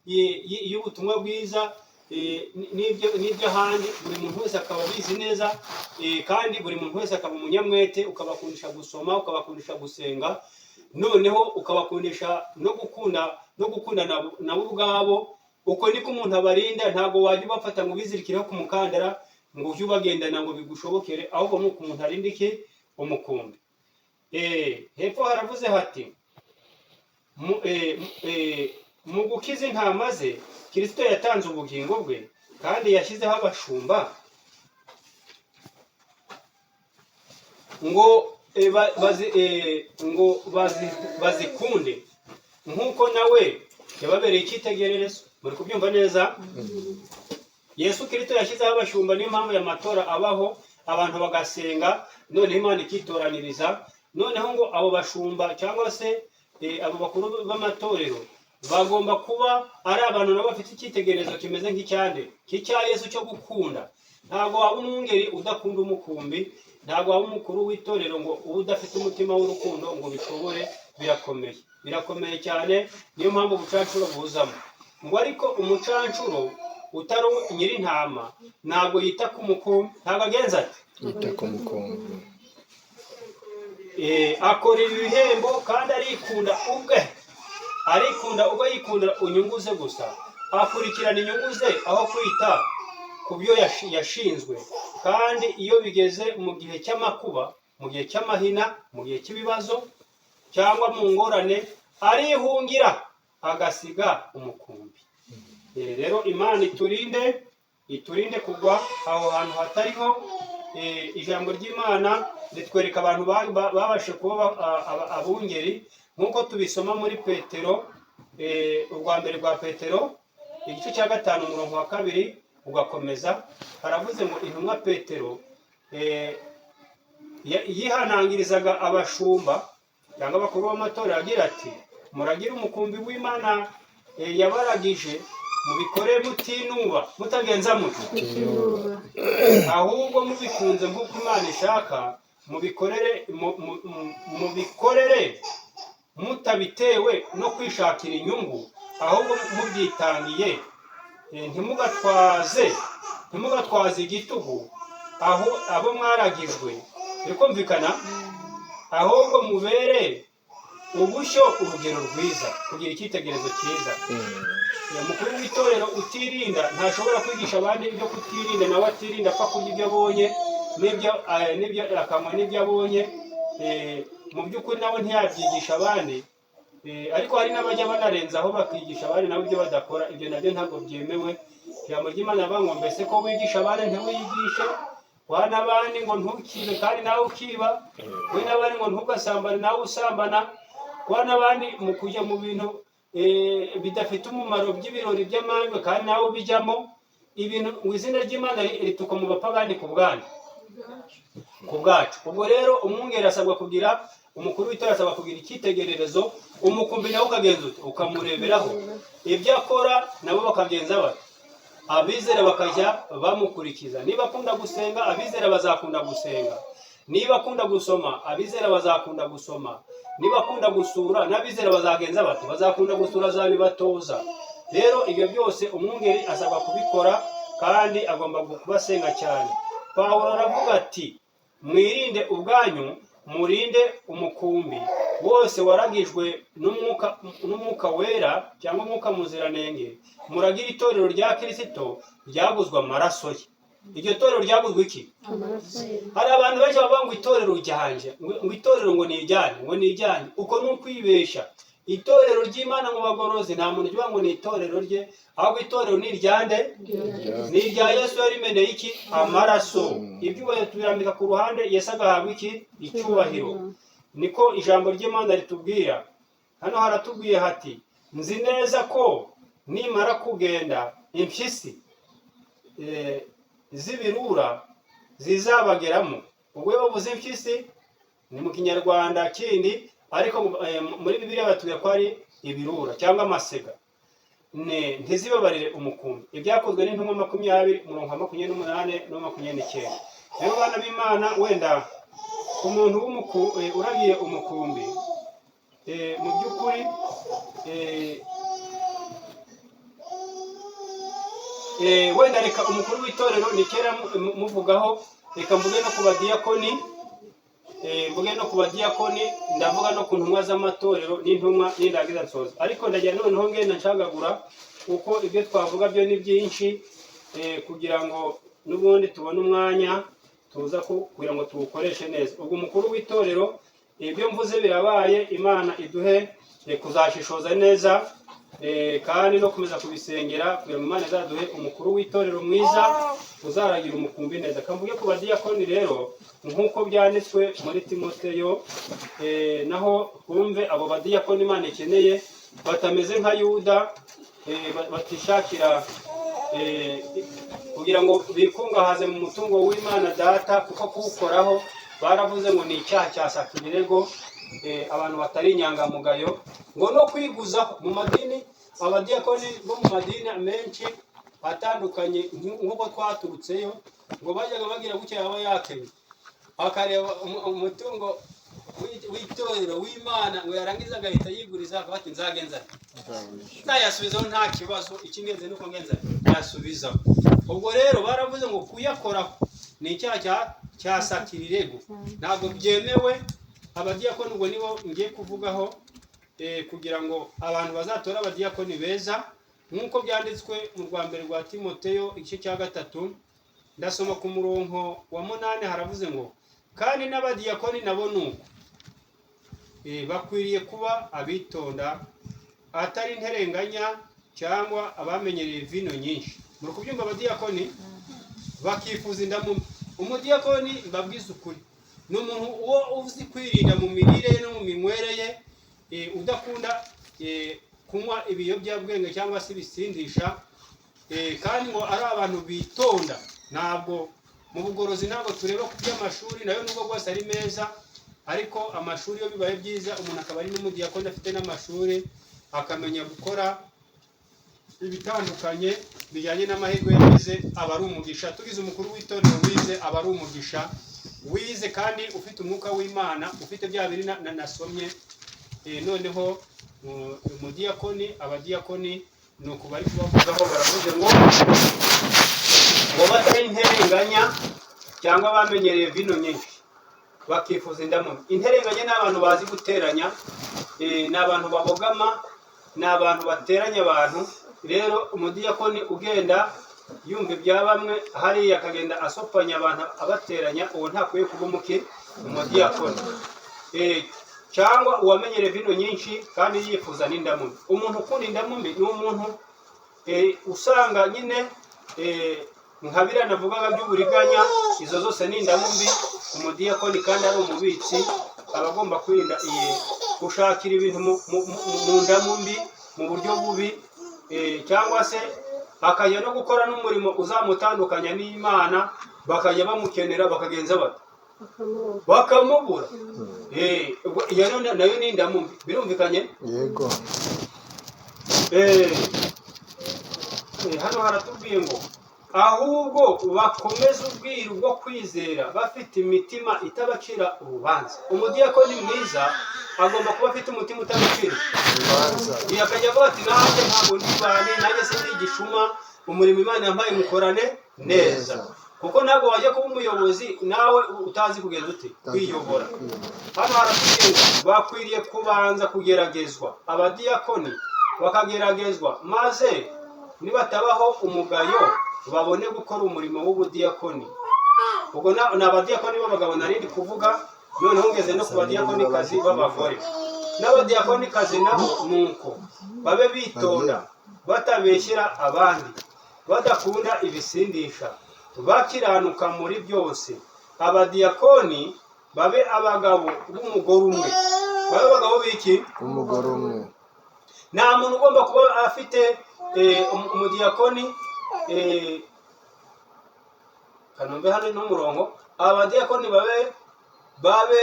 y'ubutumwa bwiza, n'iby'ahandi, buri muntu wese akaba abizi neza, kandi buri muntu wese akaba umunyamwete. Ukabakundisha gusoma, ukabakundisha gusenga, noneho ukabakundisha no gukunda no gukundana nabo ubwabo. Uko niko umuntu abarinda. Ntabwo wajya ubafata ngo ubizirikireho ku mukandara, ngo ujye ubagendana ngo bigushobokere, ahubwo nuko umuntu arinda iki? Umukumbi. Hepfo haravuze hati: "Mu gukiza intama ze, Kristo yatanze ubugingo bwe, kandi yashyizeho abashumba ngo bazikunde nk'uko nawe yababereye icyitegererezo." Muri kubyumva neza? Yesu Kristo yashyizeho abashumba. Niyo mpamvu aya matora abaho, abantu bagasenga, noneho Imana ikitoraniriza. Noneho ngo abo bashumba cyangwa se abo bakuru b'amatorero bagomba kuba ari abantu nabo bafite icyitegererezo kimeze nk'icyande, nk'icya Yesu, cyo gukunda. Ntabwo waba umwungeri udakunda umukumbi, ntabwo waba umukuru w'itorero ngo ube udafite umutima w'urukundo ngo ubishobore. Birakomeye, birakomeye cyane. Niyo mpamvu ubucancuro buzamo. Ngo ariko umucancuro utari nyir'intama ntabwo yita ku mukumbi, ntabwo agenza ati Yita ku mukumbi. Akora ibihembo kandi arikunda ubwe, arikunda ubwo, yikundira inyungu ze gusa, akurikirana inyungu ze aho kwita ku byo yashinzwe. Kandi iyo bigeze mu gihe cy'amakuba, mu gihe cy'amahina, mu gihe cy'ibibazo cyangwa mu ngorane, arihungira agasiga umukumbi. Rero Imana iturinde, iturinde kugwa aho hantu hatariho. Ijambo ry'Imana ritwereka abantu babashe kuba abungeri, nk'uko tubisoma muri Petero, urwa mbere rwa Petero, igice cya 5, umurongo wa 2 ugakomeza. Haravuze ngo intumwa Petero yihanangirizaga abashumba cyangwa abakuru b'amatorero agira ati: "Muragire umukumbi w'Imana yabaragije, mubikore mutinuba." Mutagenza mutyo? Mutinuba. Ahubwo mubikunze nk'uko Imana ishaka, mubikorere mubikorere mutabitewe no kwishakira inyungu, ahubwo mubyitangiye. Ntimugatwaze igitugu aho abo mwaragijwe." Biri kumvikana? Ahubwo mubere ubushyo urugero rwiza, kugira icyitegererezo cyiza. Umukuru w'itorero utirinda ntashobora kwigisha abandi ibyo kutirinda. Nawe atirinda, apfa kurya ibyo abonye n'ibyo akanywa n'ibyo abonye. Mu by'ukuri nawe ntiyabyigisha abandi. Ariko hari n'abajya banarenzaho bakigisha abandi nabo ibyo badakora. Ibyo nabyo ntabwo byemewe. Ijambo ry'Imana rivuga ngo: "Mbese ko wigisha abandi ntiwiyigishe? Wa n'abandi ngo ntukibe, kandi nawe ukiba. We n'abandi ngo ntugasambane, nawe usambana. Wa n'abandi mu kujya mu bintu bidafite umumaro by'ibirori by'amanywa, kandi nawe ubijyamo." Ibintu ngo izina ry'Imana ritukwa mu bapagani ku bwanyu, ku bwacu. Ubwo rero umwungeri asabwa kugira, umukuru w'itorero asabwa kugira icyitegererezo, umukumbi nawe ukagenza ute? Ukamureberaho ibyo akora, nabo bakagenza bate? Abizera bakajya bamukurikiza. Niba akunda gusenga, abizera bazakunda gusenga. Niba akunda gusoma, abizera bazakunda gusoma. Niba akunda gusura, n'abizera bazagenza bate? Bazakunda gusura, azabibatoza. Rero ibyo byose umwungeri asabwa kubikora, kandi agomba kubasenga cyane. Pawulo aravuga ati: "Mwirinde ubwanyu, murinde umukumbi wose waragijwe n'umwuka wera cyangwa umwuka muziranenge. Muragire itorero rya Kirisito ryaguzwe amaraso ye." Iryo torero ryaguzwe iki? Amaraso ye. Hari abantu benshi bavuga ngo itorero ryanjye, ngo itorero ngo ni iryanjye, ngo ni iryanjye. Uko ni ukwibesha. Itorero ry'Imana mu bagorozi, nta muntu uvuga ngo ni itorero rye, ahubwo itorero ni iryande? Ni irya Yesu yarimeneye iki? Amaraso. Ibyubahiro tubirambika ku ruhande, Yesu agahabwa iki? Icyubahiro. Niko ijambo ry'Imana ritubwira. Hano haratubwiye hati: "Nzi neza ko nimara kugenda, impyisi z'ibirura zizabageramo." Ubwo iyo bavuze impyisi ni mu Kinyarwanda kindi, ariko muri Bibiliya batubwira ko ari ibirura cyangwa amasega. Ntizibabarire umukumbi. Ibyakozwe n'Intumwa 20, umurongo wa 28 no 29. Rero bana b'Imana, wenda umuntu uragiye umukumbi, mu by'ukuri Wenda reka umukuru w'itorero ni kera muvugaho, reka mvuge no ku badiyakoni. Mvuge no ku badiyakoni, ndavuga no ku ntumwa z'amatorero n'intumwa, nindangiza nsoza. Ariko ndagira noneho ngenda ncagagura, kuko ibyo twavuga byo ni byinshi, kugira ngo n'ubundi tubone umwanya tuza kugira ngo tuwukoreshe neza. Ubwo umukuru w'itorero, ibyo mvuze birabaye. Imana iduhe kuzashishoza neza, kandi no komeza kubisengera kugira ngo Imana izaduhe umukuru w'itorero mwiza uzaragira umukumbi neza. Kamvuge ku badiyakoni rero, nk'uko byanditswe muri Timoteyo, naho twumve abo badiyakoni Imana ikeneye batameze nka Yuda, batishakira kugira ngo bikungahaze mu mutungo w'Imana Data, kuko kuwukoraho baravuze ngo ni icyaha cya sakirirego. Abantu batari inyangamugayo, ngo no kwiguzaho mu madini. Abadiyakoni bo mu madini menshi atandukanye, nk'uko twaturutseyo, ngo bajyaga bagira gutya, yaba yakenye akareba umutungo w'itorero w'Imana, ngo yarangiza agahita yiguriza, akavuga ati: "Nzagenza nte? Nayasubizaho nta kibazo, icy'ingenzi ni uko ngenza yasubizaho." Ubwo rero baravuze ngo kuyakoraho ni icyaha cya sakirirego, ntabwo byemewe. Abadiyakoni ubwo nibo ngiye kuvugaho, kugira ngo abantu bazatore abadiyakoni beza, nk'uko byanditswe mu rwa mbere rwa Timoteyo, igice cya 3, ndasoma ku murongo wa 8. Haravuze ngo: "Kandi n'abadiyakoni nabo ni uko, bakwiriye kuba abitonda, atari interenganya cyangwa abamenyereye vino nyinshi." Muri kubyumva? Abadiyakoni bakifuza indamu. Umudiyakoni, mbabwize ukuri, ni umuntu uwo uzi kwirinda mu mirire ye no mu minywere ye, udakunda kunywa ibiyobyabwenge cyangwa se ibisindisha, kandi ngo ari abantu bitonda. Ntabwo mu bugorozi, ntabwo tureba ku by'amashuri, nayo nubwo bwose ari meza, ariko amashuri iyo bibaye byiza umuntu akaba ari n'umudiyakoni afite n'amashuri, akamenya gukora ibitandukanye bijyanye n'amahirwe yagize, aba ari umugisha. Tugize umukuru w'itorero wize, aba ari umugisha. Wize kandi ufite umwuka w'Imana, ufite bya biri nasomye. Noneho umudiyakoni, abadiyakoni ni uku bari kubavugaho. Baravuze ngo batari interenganya cyangwa bamenyereye vino nyinshi, bakifuza indamu. Interenganya ni abantu bazi guteranya, ni abantu babogama, ni abantu bateranya abantu. Rero umudiyakoni ugenda yumva ibya bamwe hariya, akagenda asopanya abantu, abateranya, uwo ntakwiye kuba umudiyakoni. Cyangwa uwamenyereye vino nyinshi kandi yifuza n'indamu mbi. Umuntu ukunda indamu mbi ni umuntu usanga nyine nka biriya navugaga by'uburiganya, izo zose ni indamu mbi. Umudiyakoni kandi ari umubitsi aba agomba kwirinda iyi gushakira ibintu mu ndamu mbi, mu buryo bubi, cyangwa se akajya no gukora n'umurimo uzamutandukanya n'Imana, bakajya bamukenera bakagenza bate? Bakamubura. Ubwo iyo nayo ni indamu mbi, birumvikanye? Yego. Hano haratubwiye ngo ahubwo bakomeze ubwiru bwo kwizera bafite imitima itabacira urubanza. Umudiyakoni mwiza agomba kuba afite umutima utabacira urubanza. Iyo akajya avuga ati: "Nanjye ntabwo ndibane, nanjye sindi igishuma, umurimo Imana yampaye mukorane neza." Kuko ntabwo wajya kuba umuyobozi nawe utazi kugenda ute kwiyobora. Hano haratubwiye ngo bakwiriye kubanza kugeragezwa, abadiyakoni bakageragezwa, maze nibatabaho umugayo babone gukora umurimo w'ubudiyakoni. Ubwo ni abadiyakoni b'abagabo narindi kuvuga, noneho ngeze no ku badiyakonikazi b'abagore. N'abadiyakonikazi nabo nuko babe bitonda, batabeshyera abandi, badakunda ibisindisha, bakiranuka muri byose. Abadiyakoni babe abagabo b'umugore umwe. Babe abagabo b'iki? Umugore umwe. Nta muntu ugomba kuba afite umudiyakoni, kanombe hano n'umurongo. Abadiyakoni babe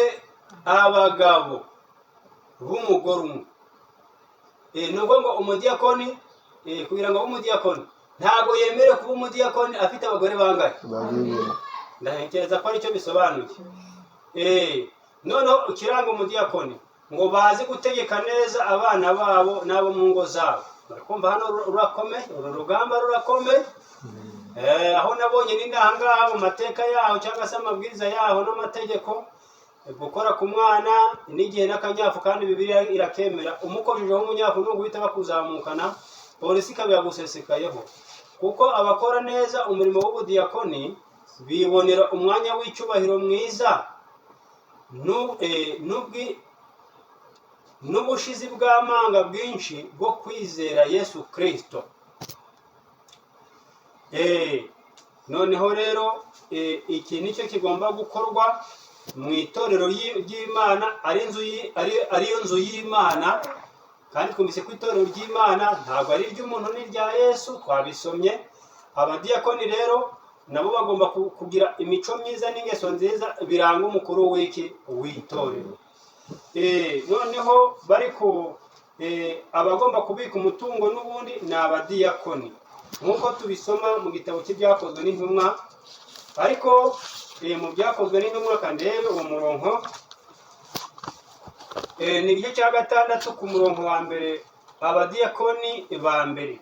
abagabo b'umugore umwe. Ni ukuvuga ngo umudiyakoni, kugira ngo abe umudiyakoni, ntabwo yemerewe kuba umudiyakoni afite abagore bangahe? Babiri. Ndatekereza ko aricyo bisobanuye. Noneho ukiranga umudiyakoni ngo bazi gutegeka neza abana babo n'abo mu ngo zabo. Murakumva hano rurakomeye, uru rugamba rurakomeye. Aho nabonye ni ahangaha mu mateka yaho cyangwa se amabwiriza yaho n'amategeko, gukora ku mwana n'igihe n'akanyafu, kandi Bibiliya irakemera. Umukojejeho umunyafu ni uguhita bakuzamukana, polisi ikaba yagusesekayeho, kuko abakora neza umurimo w'ubudiyakoni bibonera umwanya w'icyubahiro mwiza n'ubushizi bw'amanga bwinshi bwo kwizera Yesu Kirisito. Noneho rero iki nicyo kigomba gukorwa mu itorero ry'Imana, ari inzu ariyo nzu y'Imana. Kandi twumvise ko itorero ry'Imana ntabwo ari iry'umuntu, ni irya Yesu, twabisomye. Abadiyakoni rero nabo bagomba kugira imico myiza n'ingeso nziza biranga umukuru w'iki? W'itorero. Noneho bari ku abagomba kubika umutungo n'ubundi ni abadiyakoni, nk'uko tubisoma mu gitabo cy'Ibyakozwe n'Intumwa. Ariko mu Byakozwe n'Intumwa, kandebe uwo murongo, ni igice cya 6 ku murongo wa 1, abadiyakoni ba mbere.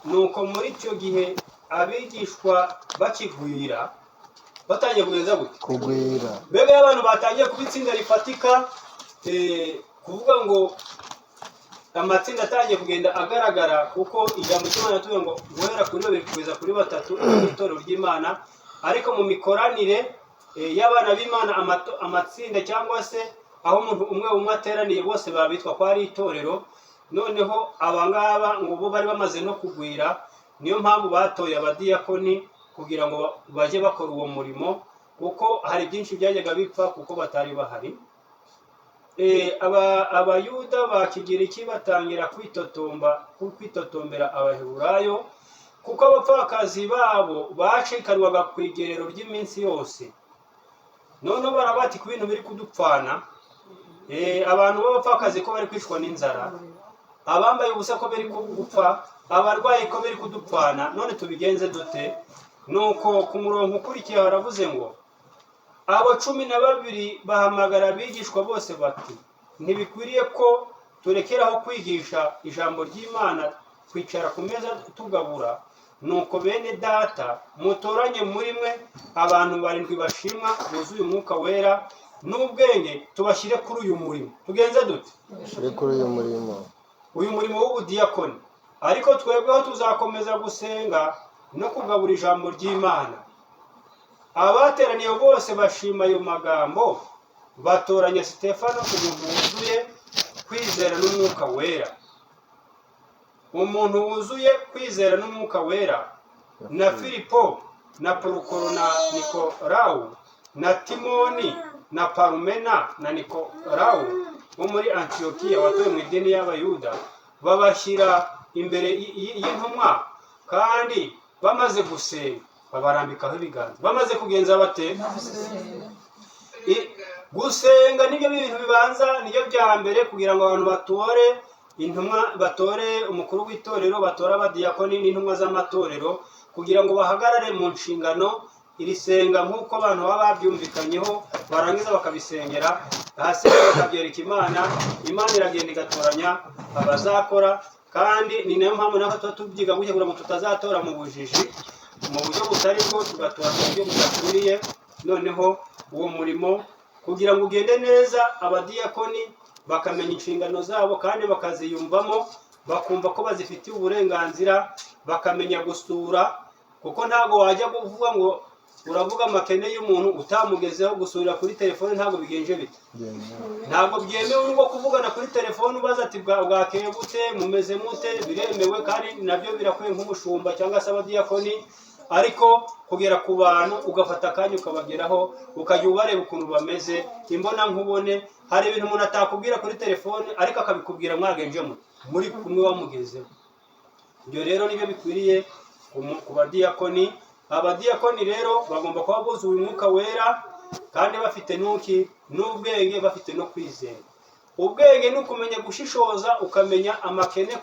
Nuko muri icyo gihe abigishwa bakigwira, batangiye kugeza gute? Kugwira. Mbega iyo abantu batangiye kuba itsinda rifatika, kuvuga ngo amatsinda atangiye kugenda agaragara, kuko ijambo ry'Imana tuvuga ngo guhera kuri babiri kugeza kuri batatu ni itorero ry'Imana. Ariko mu mikoranire y'abana b'Imana, amatsinda cyangwa se aho umuntu umwe umwe ateraniye, bose babitwa ko ari itorero. Noneho abangaba ngo bo bari bamaze no kugwira, niyo mpamvu batoye abadiyakoni kugira ngo bajye bakora uwo murimo, kuko hari byinshi byajyaga bipfa kuko batari bahari. Abayuda ba Kigiriki batangira kwitotombera Abaheburayo, kuko abapfakazi babo bacikanwaga ku igerero ry'iminsi yose. Noneho barabati ku bintu biri kudupfana, abantu b'abapfakazi ko bari kwicwa n'inzara, abambaye ubusa ko bari gupfa, abarwayi ko biri kudupfana, none tubigenze dute? Nuko ku murongo ukurikiye haravuze ngo abo 12 bahamagara abigishwa bose bati: "Ntibikwiriye ko turekeraho kwigisha ijambo ry'Imana, kwicara ku meza tugabura. Nuko bene data, mutoranye muri mwe abantu barindwi bashimwa, buzuye Umwuka Wera n'ubwenge, tubashyire kuri uyu murimo." Tugenze dute? Turi kuri uyu murimo. Uyu murimo w'ubudiyakoni. "Ariko twebweho tuzakomeza gusenga no kugabura ijambo ry'Imana." Abateraniye bose bashima ayo magambo, batoranya Sitefano, umuntu wuzuye kwizera n'Umwuka Wera, umuntu wuzuye kwizera n'Umwuka Wera, na Filipo na Porokoro na Nikolawu na Timoni na Parumena na Nikolawu wo muri Antiyokiya watowe mu idini y'Abayuda. Babashyira imbere y'intumwa, kandi bamaze gusenga babarambikaho ibiganza. Bamaze kugenza bate? Gusenga nibyo bintu bibanza, nibyo bya mbere kugira ngo abantu batore intumwa, batore umukuru w'itorero, batore abadiyakoni n'intumwa z'amatorero, kugira ngo bahagarare mu nshingano. Iri senga nk'uko abantu baba babyumvikanyeho, barangiza bakabisengera, ahasigaye bakabyereka Imana. Imana iragenda igatoranya abazakora. Kandi ni nayo mpamvu natwe tuba tubyiga gutya, kugira ngo tutazatora mu bujiji, mu buryo butari bwo, tugatora mu buryo budakwiriye. Noneho uwo murimo kugira ngo ugende neza, abadiyakoni bakamenya inshingano zabo kandi bakaziyumvamo, bakumva ko bazifitiye uburenganzira, bakamenya gusura, kuko ntabwo wajya kuvuga ngo uravuga amakene y'umuntu utamugezeho. Gusurira kuri telefone ntabwo bigenje bite? Ntabwo byemewe. Nubwo kuvugana kuri telefone ubaza ati bwakeye gute, mumeze mute, biremewe kandi nabyo birakwiye nk'umushumba cyangwa se abadiyakoni. Ariko kugera ku bantu, ugafata akanya ukabageraho, ukajya ubareba ukuntu bameze imbona nkubone, hari ibintu umuntu atakubwira kuri telefone ariko akabikubwira mwagenje mute, muri kumwe, wamugezeho. Ibyo rero nibyo bikwiriye ku badiyakoni. Abadiyakoni rero bagomba kuba buzuye Umwuka Wera kandi bafite n'uki? N'ubwenge, bafite no kwizera. Ubwenge ni ukumenya gushishoza, ukamenya amakene,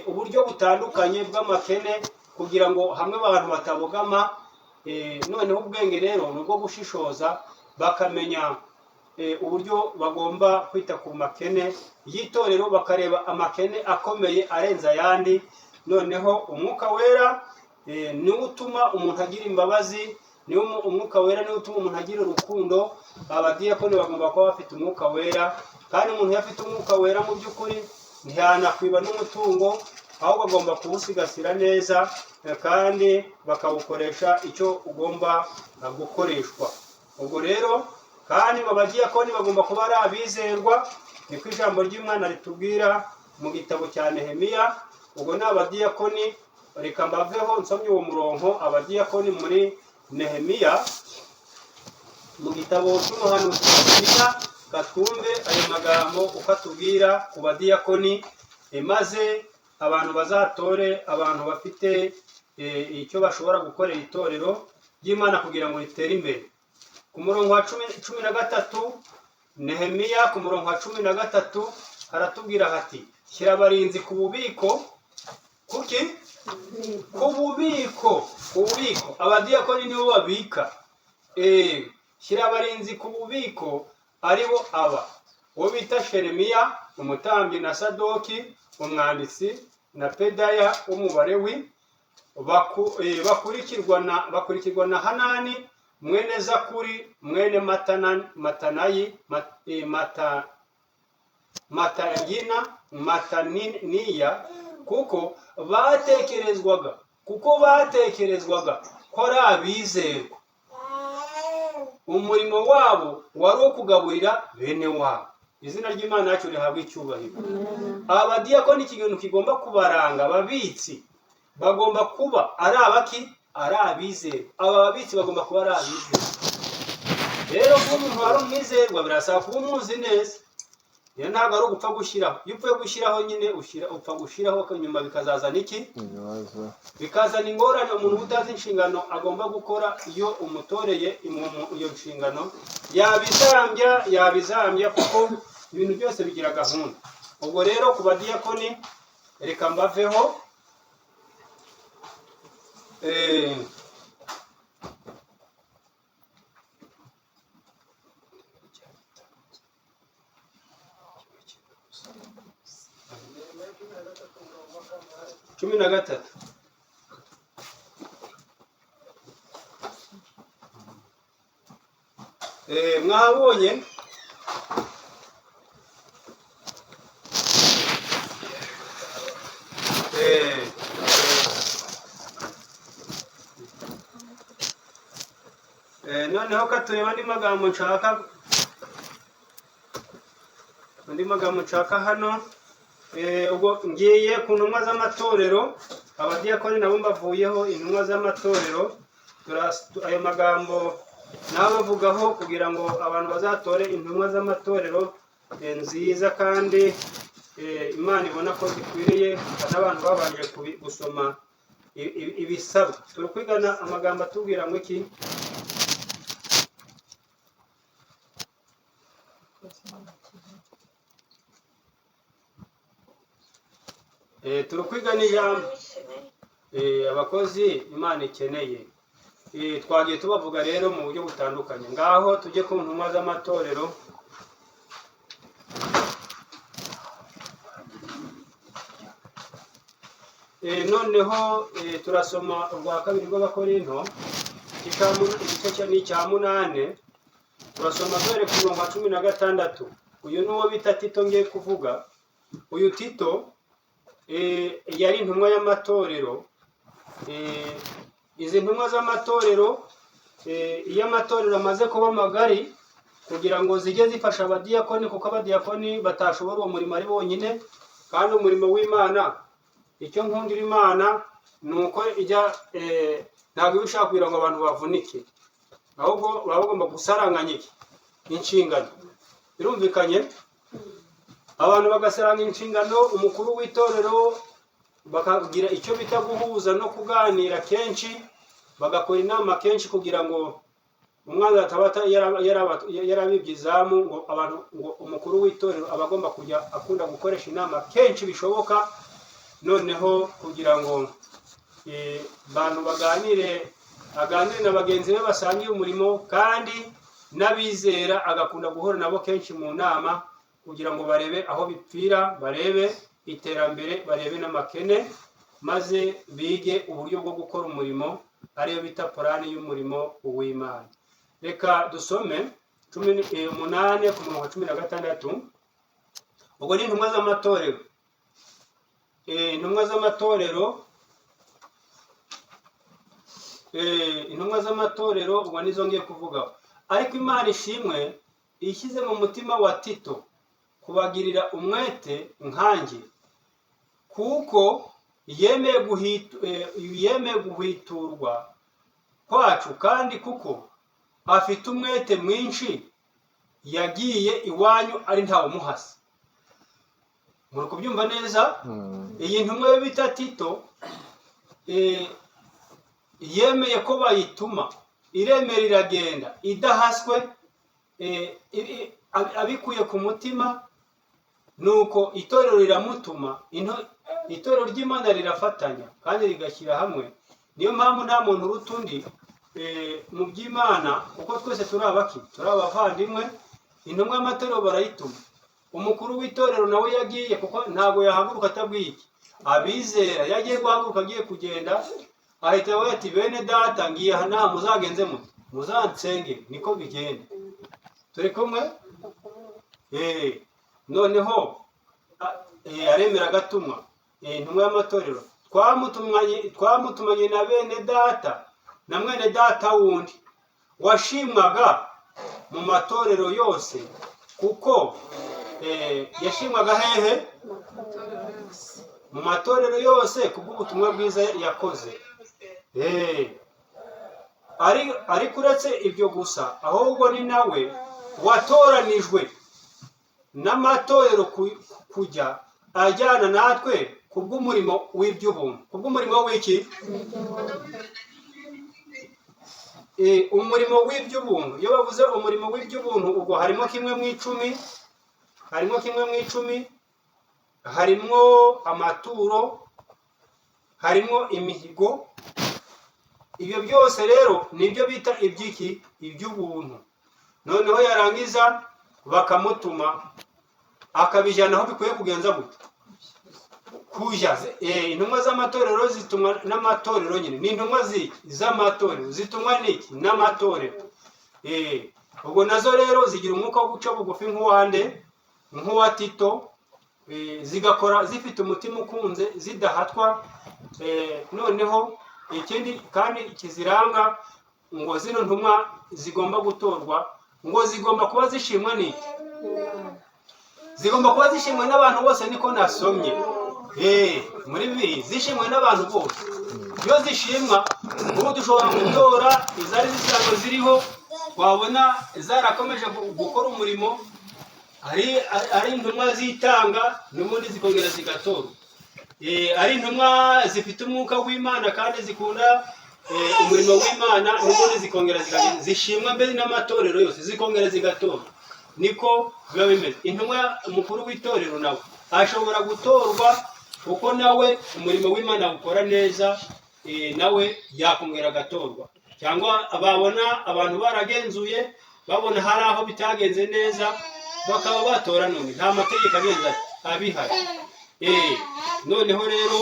uburyo butandukanye bw'amakene, kugira ngo hamwe abantu batabogama. Noneho ubwenge rero ni ubwo gushishoza, bakamenya uburyo bagomba kwita ku makene y'itorero, bakareba amakene akomeye arenze ayandi. Noneho Umwuka Wera niwo utuma umuntu agira imbabazi, niwo Umwuka Wera niwo utuma umuntu agira urukundo. Abadiyakoni bagomba kuba bafite Umwuka Wera, kandi umuntu iyo afite Umwuka Wera mu by'ukuri ntiyanakwiba n'umutungo, ahubwo agomba kuwusigasira neza, kandi bakawukoresha icyo ugomba gukoreshwa. Ubwo rero kandi ngo abadiyakoni bagomba kuba ari abizerwa, niko ijambo ry'Imana ritubwira mu gitabo cya Nehemiya. Ubwo ni abadiyakoni, reka mbaveho nsomye uwo murongo. Abadiyakoni muri Nehemiya, mu gitabo cy'umuhanuzi Nehemiya, katwumve ayo magambo uko atubwira ku badiyakoni, maze abantu bazatore abantu bafite icyo bashobora gukorera itorero ry'Imana kugira ngo ritere imbere. Ku murongo wa 13, Nehemiya ku murongo wa 13 haratubwira hati: "Shyira abarinzi ku bubiko." Kuki? Ku bubiko, ku bubiko. Abadiyakoni nibo babika. Shyira abarinzi ku bubiko, aribo aba: uwo bita Sheremiya umutambyi, na Sadoki umwanditsi, na Pedaya w'Umubalewi, bakurikirwa na Hanani mwene Zakuri, mwene Matanayi, Matagina, Mataniniya, kuko batekerezwaga ko ari abizerwa. Umurimo wabo wari uwo kugaburira bene wabo. Izina ry'Imana yacu rihabwa icyubahiro. Abadiyakoni, ikintu kigomba kubaranga, ababitsi bagomba kuba ari abaki? Ari abizerwa. Aba babitsi bagomba kuba ari abizerwa. Rero kuba umuntu wari umwizerwa birasaba kuba umuzi neza. Rero ntabwo ari ugupfa gushyiraho. Iyo upfuye gushyiraho nyine, ushyira, upfa gushyiraho, nyuma bikazazana iki? Ibibazo. Bikazana ingorane. Umuntu utazi inshingano agomba gukora, iyo umutoreye iyo nshingano yabizambya, yabizambya, kuko ibintu byose bigira gahunda. Ubwo rero ku badiyakoni reka mbaveho. 13. Mwabonye? Noneho ka tureba andi magambo nshaka, andi magambo nshaka hano. Ubwo ngiye ku ntumwa z'amatorero. Abadiyakoni nabo mbavuyeho. Intumwa z'amatorero, ayo magambo nabavugaho kugira ngo abantu bazatore intumwa z'amatorero nziza kandi Imana ibona ko zikwiriye, n'abantu babanje gusoma ibisabwa. Turi kwigana amagambo atubwira ngo iki? Turi kwigana ijambo abakozi Imana ikeneye. Twagiye tubavuga rero mu buryo butandukanye. Ngaho tujye ku ntumwa z'amatorero. Noneho turasoma urwa kabiri rw'Abakorinto, igice ni icya 8, turasoma duhere ku murongo wa 16. Uyu ni uwo bita Tito ngiye kuvuga. Uyu Tito yari intumwa y'amatorero. Izi ntumwa z'amatorero, iyo amatorero amaze kuba magari, kugira ngo zijye zifasha abadiyakoni, kuko abadiyakoni batashobora uwo murimo ari bonyine. Kandi umurimo w'Imana, icyo nkundira Imana ni uko ijya, ntabwo iba ishaka kugira ngo abantu bavunike, ahubwo baba bagomba gusaranganya iki? Inshingano. Birumvikanye? Abantu bagasaranga inshingano, umukuru w'itorero bakagira icyo bita guhuza no kuganira kenshi, bagakora inama kenshi, kugira ngo umwana ataba yarabibye izamu, ngo abantu, ngo umukuru w'itorero aba agomba kujya akunda gukoresha inama kenshi bishoboka, noneho kugira ngo abantu baganire, aganire na bagenzi be basangiye umurimo. Kandi N'abizera agakunda guhura nabo kenshi mu nama kugira ngo barebe aho bipfira, barebe iterambere, barebe n'amakene, maze bige uburyo bwo gukora umurimo, ariyo bita plan y'umurimo w'Imana. Reka dusome 18 ku murongo wa 16. Ubwo ni intumwa z'amatorero. Intumwa z'amatorero, intumwa z'amatorero ubwo nizo ngiye kuvugaho. Ariko Imana ishimwe ishyize mu mutima wa Tito kubagirira umwete nkanjye, kuko yemeye guhwiturwa kwacu, kandi kuko afite umwete mwinshi yagiye iwanyu ari ntawe umuhase. Muri kubyumva neza? Iyi ntumwa yo bita Tito yemeye ko bayituma, iremera iragenda idahaswe, abikuye ku mutima. Nuko itorero riramutuma. Itorero ry'Imana rirafatanya kandi rigashyira hamwe. Niyo mpamvu nta muntu uruta undi mu by'Imana, kuko twese turi abaki, turi abavandimwe. Intumwa y'amatorero barayituma. Umukuru w'itorero nawe yagiye, kuko ntabwo yahaguruka atabwiye iki abizera. Yagiye guhaguruka, agiye kugenda, ahita avuga ati: "Bene data, ngiye aha n'aha, muzagenze mute? Muzansenge." Niko bigenda. Turi kumwe? Noneho aremera agatumwa. Intumwa y'amatorero twamutumanye na bene data na mwene data wundi washimwaga mu matorero yose, kuko yashimwaga hehe? Mu matorero yose kubw'ubutumwa bwiza yakoze. Ariko uretse ibyo gusa, ahubwo ni nawe watoranijwe n'amatorero kujya ajyana natwe kubw'umurimo w'iby'ubuntu. Kubw'umurimo w'iki? Umurimo w'iby'ubuntu. Iyo bavuze umurimo w'iby'ubuntu, ubwo harimo kimwe mu icumi, harimo kimwe mu icumi, harimo amaturo, harimo imihigo. Ibyo byose rero nibyo bita iby'iki? Iby'ubuntu. Noneho yarangiza bakamutuma, akabijyana aho bikwiye kugenza gute? Kujya. Intumwa z'amatorero zitumwa n'amatorero nyine. Ni intumwa z'iki? Z'amatorero. Zitumwa n'iki? N'amatorero. Ubwo nazo rero zigira umwuka wo guca bugufi nk'uwande? Nk'uwa Tito. Zigakora zifite umutima ukunze, zidahatwa. Noneho ikindi kandi kiziranga, ngo zino ntumwa zigomba gutorwa, ngo zigomba kuba zishimwa n'iki? Zigomba kuba zishimwa n'abantu bose. Niko nasomye muri bibiri, zishimwa n'abantu bose. Iyo zishimwa, ubu dushobora gutora izari zisanzwe ziriho, twabona zarakomeje gukora umurimo, ari intumwa zitanga, n'ubundi zikongera zigatorwa. Ari intumwa zifite umwuka w'Imana kandi zikunda umurimo w'Imana, n'ubundi zikongera zishimwa mbere n'amatorero yose, zikongera zigatorwa. Niko biba bimeze. Intumwa, umukuru w'itorero nawe ashobora gutorwa, kuko nawe umurimo w'Imana awukora neza. Nawe yakongera agatorwa, cyangwa babona abantu baragenzuye, babona hari aho bitagenze neza, bakaba batora. None nta mategeko agenza abihari. Noneho rero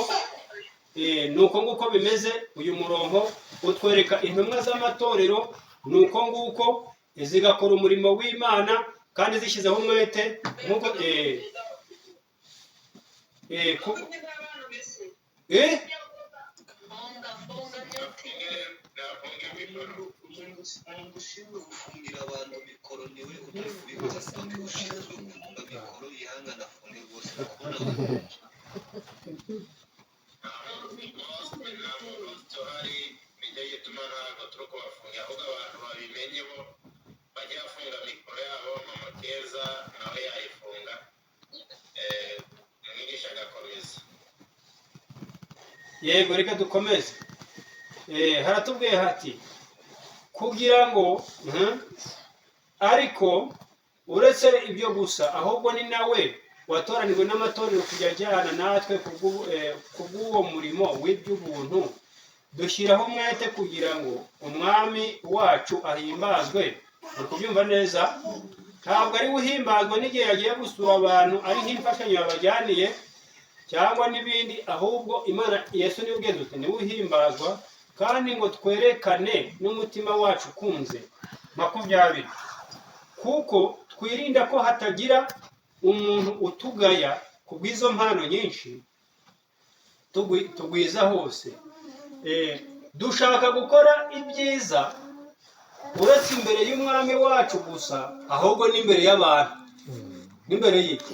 ni uko nguko bimeze. Uyu murongo utwereka intumwa z'amatorero. Ni uko nguko zigakora umurimo w'Imana kandi zishyizeho umwete nk'uko Umuntu ushinzwe gufungira abantu mikoro niwe utari kubikora. Ushinzwe gufunga mikoro yihangana afunge rwose, kubona. Tuhari, nicyo gituma ntabwo turi kubafungira, ahubwo abantu babimenye bo bajye bafunga mikoro yabo. Mama Keza nawe yayifunga, umwigisha agakomeza. Yego, reka dukomeze. Haratubwiye hati kugira ngo ariko uretse ibyo gusa, ahubwo ni nawe watoranijwe n'amatorero kujya ajyana natwe kubw'uwo murimo w'iby'ubuntu. Dushyiraho umwete kugira ngo Umwami wacu ahimbazwe. Uri kubyumva neza? Ntabwo ari we uhimbazwa n'igihe yagiye gusura abantu, ari nk'imfashanyo yabajyaniye cyangwa n'ibindi, ahubwo Imana, Yesu niwe ugenza ute? Niwe uhimbazwa. Kandi ngo twerekane n'umutima wacu ukunze. 20: kuko twirinda ko hatagira umuntu utugaya ku bw'izo mpano nyinshi tugwiza hose. Dushaka gukora ibyiza, uretse imbere y'Umwami wacu gusa, ahubwo n'imbere y'abantu, n'imbere y'iki?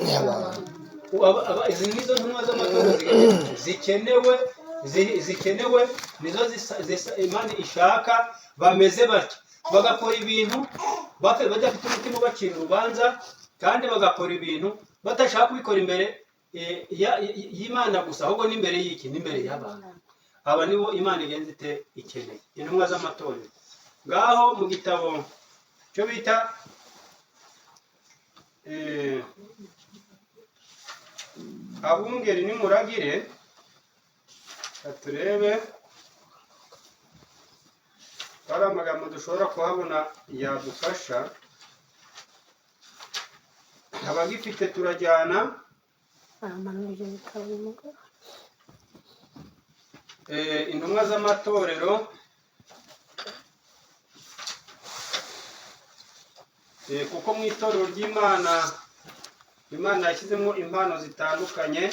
Izi nizo ntumwa z'amatorero zikenewe, nizo Imana ishaka, bameze batya, bagakora ibintu badafite umutima ubacira urubanza, kandi bagakora ibintu badashaka kubikora imbere y'Imana gusa, ahubwo n'imbere y'iki? N'imbere y'abantu. Aba nibo Imana igenza ite? Ikeneye intumwa z'amatorero. Ngaho mu gitabo cyo bita Abungeri Nimuragire, reka turebe hari amagambo dushobora kuhabona yadufasha. Abagifite turajyana. Aramanura ibyo bitabo uyu mugabo. Intumwa z'amatorero, kuko mu itorero ry'Imana, Imana yashyizemo impano zitandukanye.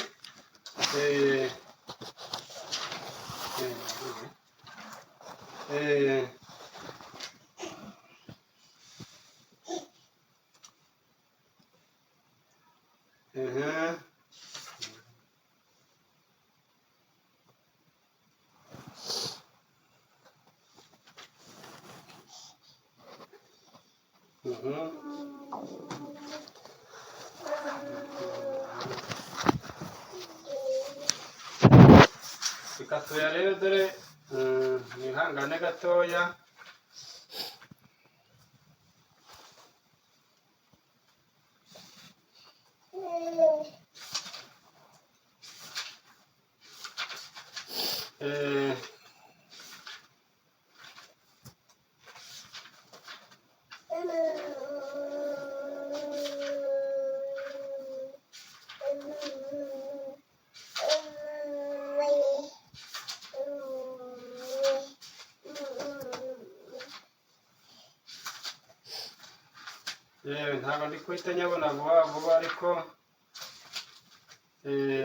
Reka tuyarebe dore, mwihangane gatoya. Yewe, ntabwo ndi guhita nyabona vuba vuba, ariko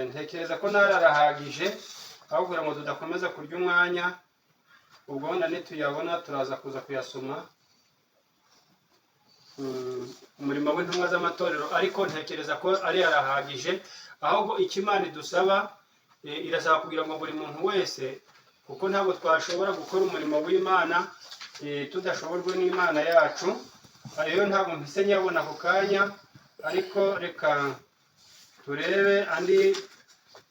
ntekereza ko nararahagije, aho kugira ngo tudakomeza kurya umwanya. Ubwo wenda nituyabona turaza kuza kuyasoma. Umurimo w'intumwa z'amatorero, ariko ntekereza ko ari arahagije. Ahubwo icyo Imana idusaba, irasaba kugira ngo buri muntu wese, kuko ntabwo twashobora gukora umurimo w'Imana tudashobojwe n'Imana yacu. Rero ntabwo mpise nyabona ako kanya, ariko reka turebe andi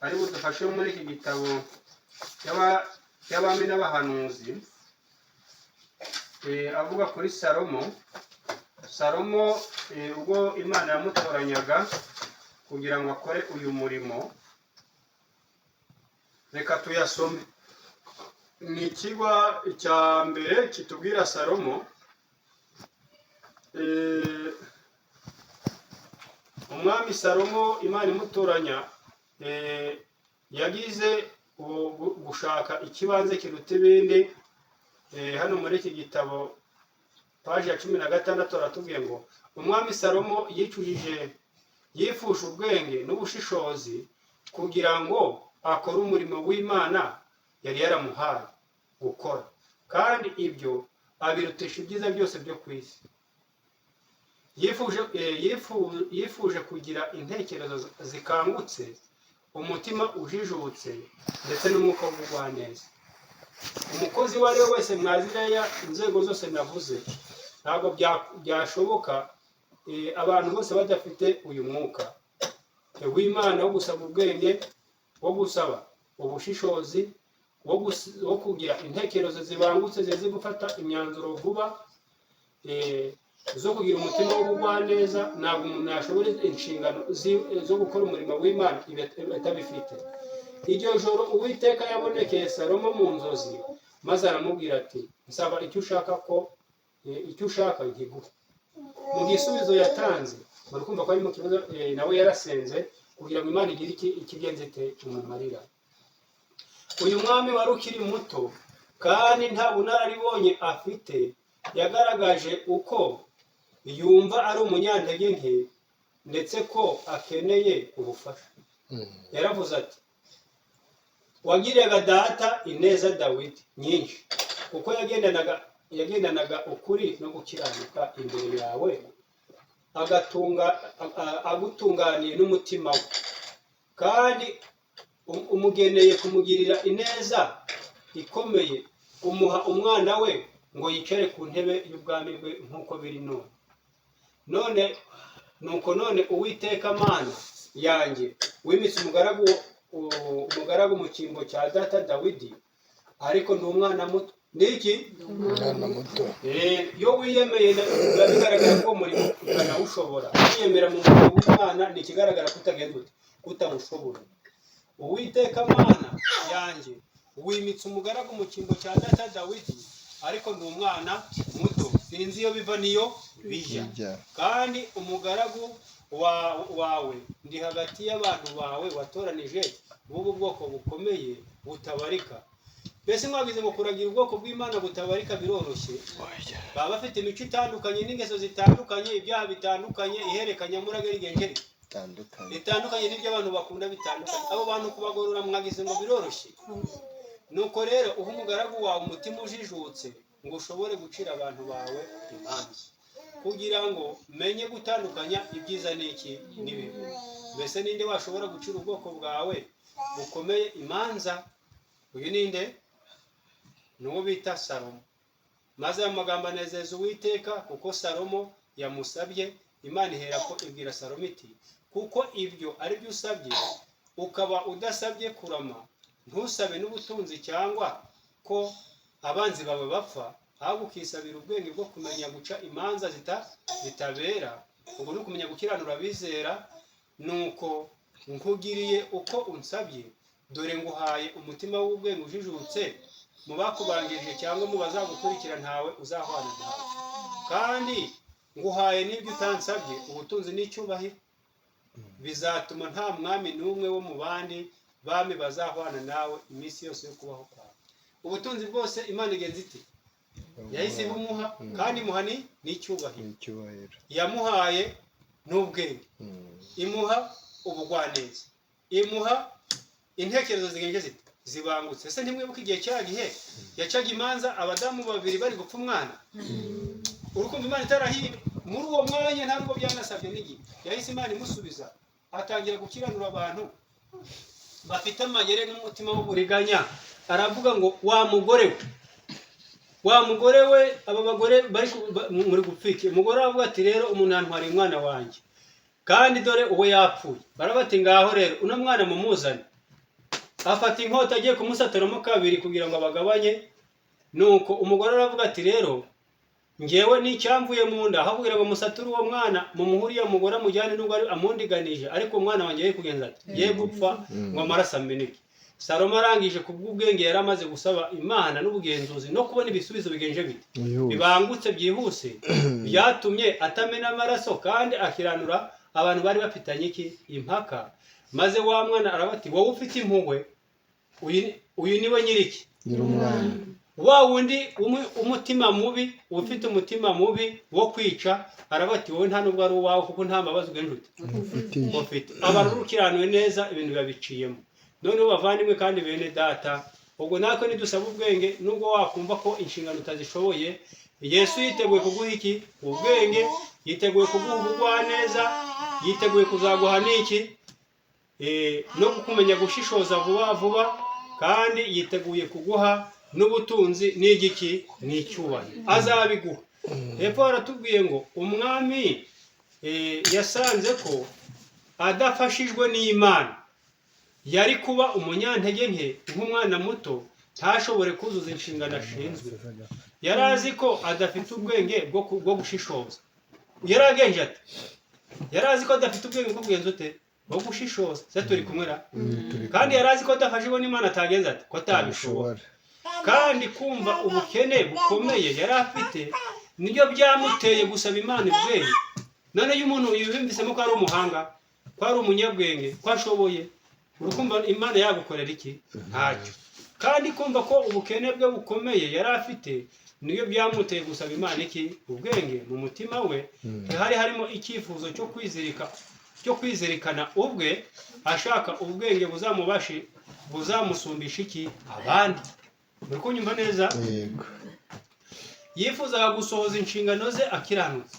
ari budufashe muri iki gitabo cy'Abami n'Abahanuzi, avuga kuri Salomo. Salomo, ubwo Imana yamutoranyaga kugira ngo akore uyu murimo, reka tuyasome. Ni ikigwa cya mbere kitubwira Salomo. Umwami Salomo, Imana imutoranya, yagize gushaka ikibanze kiruta ibindi. Hano muri iki gitabo, paji ya 16, aratubwiye ngo umwami Salomo yicujije, yifuje ubwenge n'ubushishozi kugira ngo akore umurimo w'Imana yari yaramuhaye gukora, kandi ibyo abirutisha ibyiza byose byo ku isi. Yifuje kugira intekerezo zikangutse, umutima ujijutse, ndetse n'umwuka w'ubugwaneza. Umukozi uwo ari we wese mwaziriya inzego zose navuze, ntabwo byashoboka abantu bose badafite uyu mwuka w'Imana wo gusaba ubwenge, wo gusaba ubushishozi, wo kugira intekerezo zibangutse, zizi gufata imyanzuro vuba, zo kugira umutima w'ubugwaneza. Ntabwo umuntu yashobora inshingano zo gukora umurimo w'Imana ibi atabifite. Iryo joro Uwiteka yabonekeye Salomo mu nzozi, maze aramubwira ati: "Nsaba icyo ushaka ko Icyo ushaka nkiguhe. Mu gisubizo yatanze, muri kumva ko ari mu kibazo, nawe yarasenze kugira ngo Imana igire iki ikigenze ite umumarira. Uyu mwami wari ukiri muto kandi nta bunararibonye afite, yagaragaje uko yumva ari umunyantege nke ndetse ko akeneye ubufasha. Yaravuze ati: "Wagiriraga data ineza Dawidi nyinshi, kuko yagendanaga ukuri no gukiranuka imbere yawe, agatunga agutunganiye n'umutima we, kandi umugeneye kumugirira ineza ikomeye, umuha umwana we ngo yicare ku ntebe y'ubwami bwe nk'uko biri none. None nuko none, Uwiteka Mana yanjye, wimitse umugaragu mu cyimbo cya data Dawidi, ariko ndi umwana muto." Ni iki? Umwana muto. Iyo wiyemeye biba bigaragara ko uwo murimo utanawushobora. Kwiyemera mu murimo w'Imana ni ikigaragara ko utagenza ute, kutawushobora. "Uwiteka Mana yanjye, wimitse umugaragu mu cyimbo cya data Dawidi, ariko ndi umwana muto, sinzi iyo biva niyo bijya. Bijya. Kandi umugaragu wawe ndi hagati y'abantu bawe watoranije b'ubu bwoko bukomeye butabarika." Mbese mwagize ngo kuragira ubwoko bw'Imana butabarika biroroshye? Baba bafite imico itandukanye n'ingeso zitandukanye, ibyaha bitandukanye, ihererekanyamurage rigenje rite? Bitandukanye. Bitandukanye n'ibyo abantu bakunda bitandukanye. Abo bantu kubagorora mwagize ngo biroroshye? "Nuko rero uha umugaragu wawe umutima ujijutse ngo ushobore gucira abantu bawe imanza, kugira ngo menye gutandukanya ibyiza n'iki n'ibibi. Mbese ninde washobora gucira ubwoko bwawe bukomeye imanza?" Uyu ninde? Ni uwo bita Salomo. "Maze aya magambo anezeza Uwiteka kuko Salomo yamusabye. Imana iherako ibwira Salomo iti: 'Kuko ibyo ari byo usabye, ukaba udasabye kurama, ntusabe n'ubutunzi cyangwa ko abanzi bawe bapfa, ahubwo ukisabira ubwenge bwo kumenya guca imanza zitabera, ubwo ni ukumenya gukiranura abizera, nuko nkugiriye uko unsabye. Dore nguhaye umutima w'ubwenge ujijutse, mu bakubanjirije cyangwa mu bazagukurikira ntawe uzahwana nawe. Kandi nguhaye n'ibyo utansabye, ubutunzi n'icyubahiro, bizatuma nta mwami n'umwe wo mu bandi bami bazahwana nawe iminsi yose yo kubaho kwawe.'" Ubutunzi bwose Imana igenza iti? Yahise ibumuha, kandi imuha ni n'icyubahiro. N'icyubahiro. Yamuhaye n'ubwenge, imuha ubugwaneza, imuha intekerezo zigenje zite? Zibangutse. Ese ntimwibuke igihe cya gihe yacaga imanza, abadamu babiri bari gupfa umwana? Urukumva Imana itarahiye muri uwo mwanya? Ntabwo byanasabye n'igihe, yahise Imana imusubiza, atangira gukiranura abantu bafite amayere n'umutima w'uburiganya. Aravuga ngo: "Wa mugore we, wa mugore we, aba bagore bari muri gupfika." Umugore aravuga ati: "Rero umuntu yantwariye umwana wanjye, kandi dore uwo yapfuye." Baravuga ati: "Ngaho rero uno mwana mumuzane." Afata inkota agiye kumusaturamo kabiri kugira ngo abagabanye. Nuko umugore aravuga ati: "Rero ngewe n'icyamvuye mu nda, aho kugira ngo musature uwo mwana, mumuhe uriya mugore amujyane, nubwo ari amundiganije, ariko umwana wanjye ye kugenza ati ye gupfa ngo amaraso ameneke." Salomo arangije, kubw'ubwenge yari amaze gusaba Imana n'ubugenzuzi no kubona ibisubizo bigenje bite? Yihuse. Bibangutse, byihuse, byatumye atamena amaraso kandi akiranura abantu bari bafitanye iki? Impaka. Maze wa mwana aravuga ati: "Wowe ufite impuhwe, uyu niwe nyiriki?" Nyir'umwana. Wa wundi umutima mubi, ufite umutima mubi wo kwica, aravuga ati: "Wowe nta nubwo ari uwawe, kuko nta mbabazi ugenje ute?" Mufitiye. Ufite. Aba rukiranuwe neza, ibintu biba biciyemo. Noneho bavandimwe kandi bene data, ubwo natwe nidusaba ubwenge, nubwo wakumva ko inshingano utazishoboye, Yesu yiteguye kuguha iki? Ubwenge. Yiteguye kuguha ubugwaneza, yiteguye kuzaguha n'iki? No kumenya gushishoza vuba vuba, kandi yiteguye kuguha n'ubutunzi n'igiki? N'icyubahiro. Azabiguha. Hepfo haratubwiye ngo umwami yasanze ko adafashijwe n'Imana yari kuba umunyantege nke nk'umwana muto, ntashobore kuzuza inshingano ashinzwe. Yari azi ko adafite ubwenge bwo gushishoza. Yari agenje ati yari azi ko adafite ubwenge bwo kugenza ute? Bwo gushishoza. Se turi kumwe ra? Kandi yari azi ko adafashijwe n'Imana atagenza ate? Ko atabishobora. Kandi kumva ubukene bukomeye yari afite. Nibyo byamuteye gusaba Imana ubwenge. None iyo umuntu yiyumvisemo ko ari umuhanga, ko ari umunyabwenge, ko ashoboye, urukumva Imana yagukorera iki? Ntacyo. Kandi kumva ko ubukene bwe bukomeye yari afite, niyo byamuteye gusaba Imana iki? Ubwenge. Mu mutima we hari harimo icyifuzo cyo kwizirikana ubwe, ashaka ubwenge buzamusumbisha iki? Abandi. Muri kunyumva neza? Yego. Yifuzaga gusohoza inshingano ze akiranutse,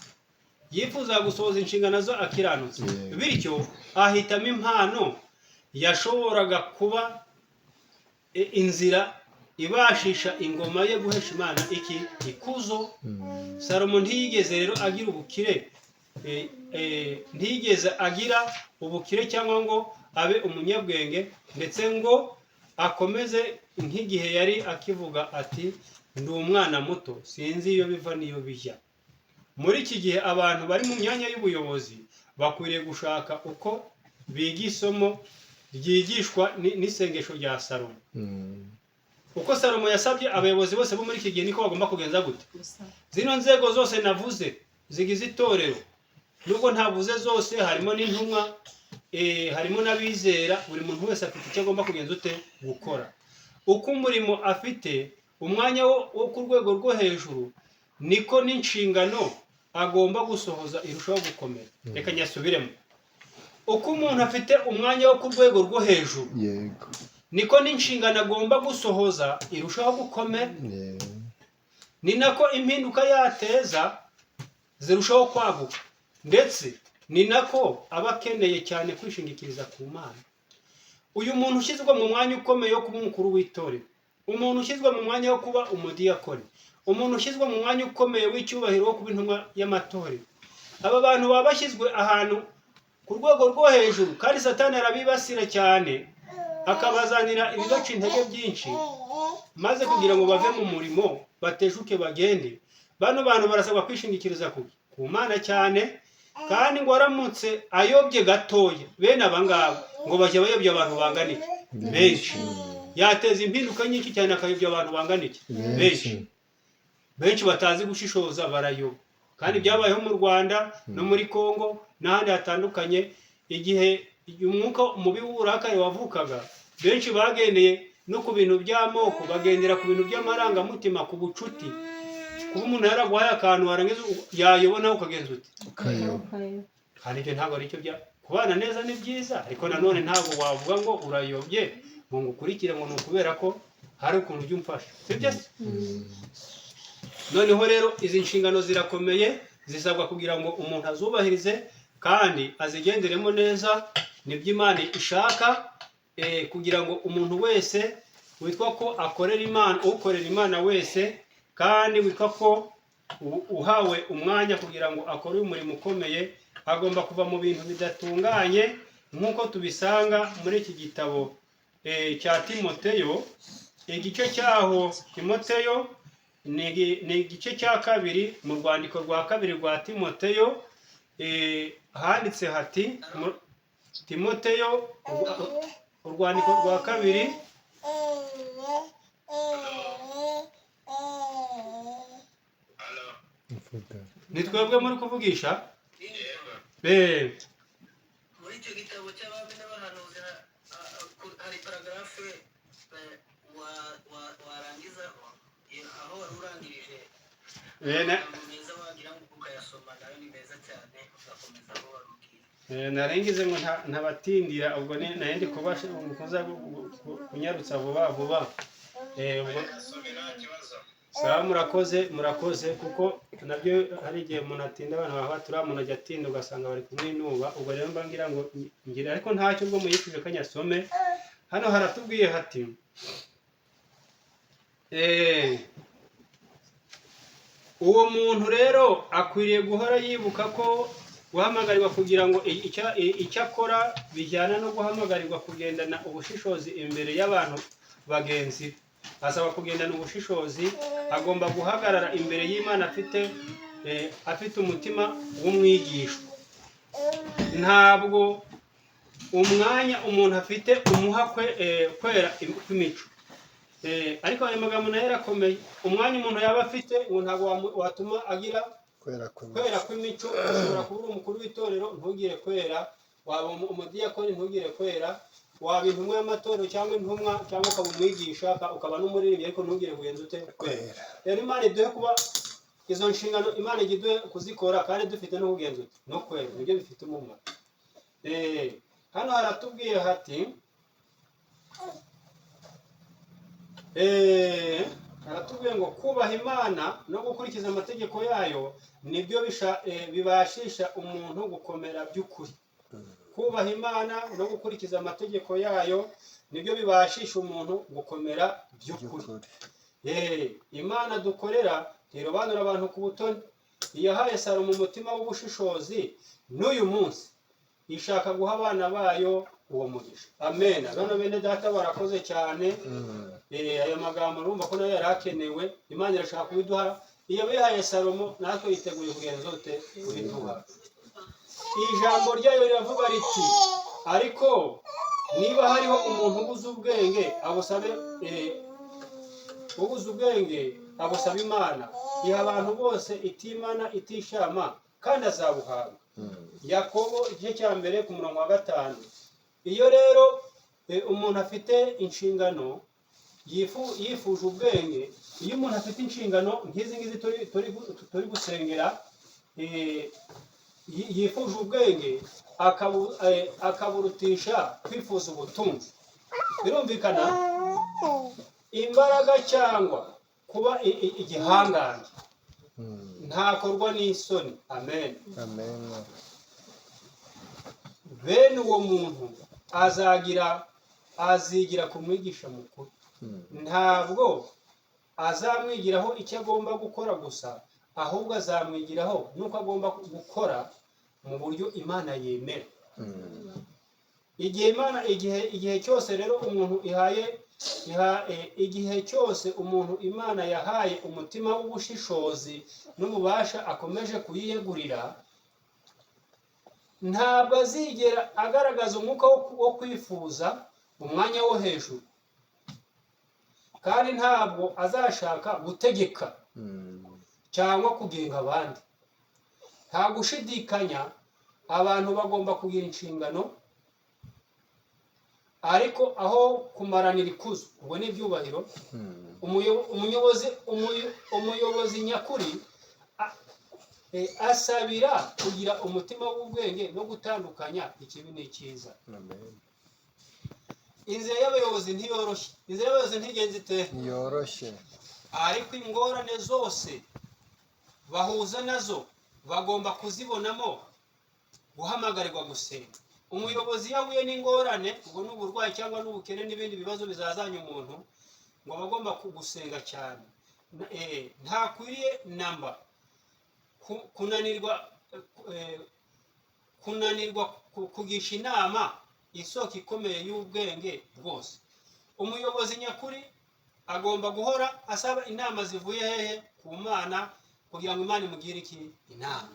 yifuzaga gusohoza inshingano ze akiranutse. Bityo ahitamo impano yashoboraga kuba inzira ibashisha ingoma ye guhesha Imana iki? Ikuzo. Salomo ntiyigeze rero agira ubukire, ntiyigeze agira ubukire cyangwa ngo abe umunyabwenge, ndetse ngo akomeze nk'igihe yari akivuga ati: "Ndi umwana muto, sinzi iyo biva n'iyo bijya." Muri iki gihe abantu bari mu myanya y'ubuyobozi bakwiriye gushaka uko biga isomo ryigishwa n'isengesho rya Salomo. Uko Salomo yasabye, abayobozi bose bo muri iki gihe niko bagomba kugenza gute? Zino nzego zose navuze zigize itorero, nubwo ntavuze zose, harimo n'intumwa, harimo n'abizera, buri muntu wese afite icyo agomba kugenza ute? Gukora. Uko umurimo afite umwanya wo ku rwego rwo hejuru, niko n'inshingano agomba gusohoza irushaho gukomera. Reka nyasubiremo: uko umuntu afite umwanya wo ku rwego rwo hejuru, niko n'inshingano agomba gusohoza irushaho gukomera. Ni nako impinduka yateza zirushaho kwaguka, ndetse ni nako aba akeneye cyane kwishingikiriza ku Mana. Uyu muntu ushyizwe mu mwanya ukomeye wo kuba umukuru w'itorero, umuntu ushyizwe mu mwanya wo kuba umudiyakoni, umuntu ushyizwe mu mwanya ukomeye w'icyubahiro wo kuba intumwa y'amatorero, aba bantu baba bashyizwe ahantu ku rwego rwo hejuru, kandi Satani arabibasira cyane, akabazanira ibibaca intege byinshi, maze kugira ngo bave mu murimo, bateshuke bagende. Bano bantu barasabwa kwishingikiriza ku Mana cyane. Kandi ngo aramutse ayobye gatoya, bene aba ngaba ngo bajya bayobya abantu bangana iki? Benshi. Yateza impinduka nyinshi cyane, akayobya abantu bangana iki? Benshi. Benshi batazi gushishoza barayoba. Kandi byabayeho mu Rwanda no muri Congo n'ahandi hatandukanye. Igihe umwuka mubi w'uburakari wavukaga, benshi bagendeye no ku bintu by'amoko, bagendera ku bintu by'amarangamutima, ku bucuti, kuba umuntu yaraguhaye akantu, warangiza yayoba nawe ukagenza uti? Ukayoba. Kandi ibyo ntabwo ari cyo. Bya kubana neza ni byiza, ariko nanone ntabwo wavuga ngo urayobye ngo ngukurikire ngo ni ukubera ko hari ukuntu ujya umfasha, sibyo se? Noneho rero izi nshingano zirakomeye, zisabwa kugira ngo umuntu azubahirize kandi azigenderemo neza. Nibyo Imana ishaka, kugira ngo umuntu wese witwa ko akorera Imana, ukorera Imana wese kandi witwa ko uhawe umwanya kugira ngo akore uyu murimo ukomeye, agomba kuva mu bintu bidatunganye, nk'uko tubisanga muri iki gitabo cya Timoteyo. Igice cyaho, Timoteyo, ni igice cya kabiri. Mu rwandiko rwa kabiri rwa Timoteyo, handitse hati Timoteyo, urwandiko rwa kabiri. Halo. Mvuga. Ni twebwe muri kuvugisha? Yego. Muri icyo gitabo cy'Abami n'Abahanuzi hari paragarafe warangizaho, aho wari urangirije. Amagambo meza wagira ngo ukayasoma nayo ni meza cyane, ugakomeza aho wari ugiye. Narengize ngo ntabatindira, ubwo nari ndi kubasha kuza kunyarutsa vuba vuba. Ubwo Yasome nta kibazo. Sawa, murakoze, murakoze, kuko nabyo hari igihe umuntu atinda, abantu baba turiya umuntu ajya atinda ugasanga bari kumwinuba. Ubwo rero mba ngira ngo ngire, ariko ntacyo, ubwo muyifuje ko nyasome. Hano haratubwiye hati uwo muntu rero akwiriye guhora yibuka ko guhamagarirwa kugira ngo icyo akora bijyana no guhamagarirwa kugendana ubushishozi imbere y'abantu bagenzi be. Asaba kugendana ubushishozi, agomba guhagarara imbere y'Imana afite umutima w'umwigishwa. Ntabwo umwanya umuntu afite umuha kwera kw'imico. Ariko ayo magambo nayo arakomeye. Umwanya umuntu yaba afite ngo ntabwo watuma agira Kwera kw'imico. Kwera kw'imico. Ushobora kuba uri umukuru w'itorero ntugire kwera, waba umudiyakoni ntugire kwera, waba intumwa y'amatorero cyangwa intumwa, cyangwa ukaba umwigisha, ukaba n'umuririmbyi, ariko ntugire kugenza ute? Kwera. Kwera. Rero Imana iduhe kuba izo nshingano, Imana ijya iduhe kuzikora kandi dufite no kugenza ute? No kwera. Nibyo bifite umumaro. Hano haratubwiye hati haratubwiye ngo kubaha Imana no gukurikiza amategeko yayo nibyo bibashisha umuntu gukomera by'ukuri. Kubaha Imana no gukurikiza amategeko yayo nibyo bibashisha umuntu gukomera by'ukuri. By'ukuri. Imana dukorera ntirobanura abantu ku butoni. Iyahaye Salomo umutima w'ubushishozi, n'uyu munsi ishaka guha abana bayo uwo mugisha. Amen. Bano bene data barakoze cyane. Ayo magambo urumva ko nayo yari akenewe. Imana irashaka kubiduha. Iyo bihaye Salomo, natwe yiteguye kugenza ute? Kubiduha. Ijambo ryayo riravuga riti: "Ariko niba hariho umuntu ubuze ubwenge, abusabe ubuze ubwenge abusaba Imana iha abantu bose itimana itishama, kandi azabuhabwa." Yakobo igice cya 1 ku murongo wa 5. Iyo rero umuntu afite inshingano yifuje ubwenge, iyo umuntu afite inshingano nk'izi ngizi turi gusengera, yifuje ubwenge akaburutisha kwifuza ubutunzi, birumvikana, imbaraga cyangwa kuba igihangange, ntakorwa n'isoni. Amen. Amen. Bene uwo muntu azigira ku mwigisha mukuru. Ntabwo azamwigiraho icyo agomba gukora gusa, ahubwo azamwigiraho n'uko agomba gukora mu buryo Imana yemera. Igihe Imana igihe cyose rero umuntu ihaye iha, igihe cyose umuntu Imana yahaye umutima w'ubushishozi n'ububasha akomeje kuyiyegurira, ntabwo azigera agaragaza umwuka wo kwifuza umwanya wo hejuru, kandi ntabwo azashaka gutegeka cyangwa kugenga abandi. Nta gushidikanya, abantu bagomba kugira inshingano, ariko aho kumaranira ikuzo, ubwo ni ibyubahiro, umuyobozi nyakuri asabira kugira umutima w'ubwenge no gutandukanya ikibi n'icyiza. Amen. Inzira y'abayobozi ntiyoroshye. Inzira y'abayobozi ntigenze ite? Ntiyoroshye. Ariko ingorane zose bahuza nazo bagomba kuzibonamo guhamagarirwa gusenga. Umuyobozi iyo ahuye n'ingorane, ubwo ni uburwayi cyangwa n'ubukene n'ibindi bibazo bizazanya umuntu, ngo aba agomba gusenga cyane. Ntakwiriye namba kunanirwa kugisha inama isoko ikomeye y'ubwenge bwose. Umuyobozi nyakuri agomba guhora asaba inama zivuye hehe? Ku Mana, kugira ngo Imana imugire iki? Inama.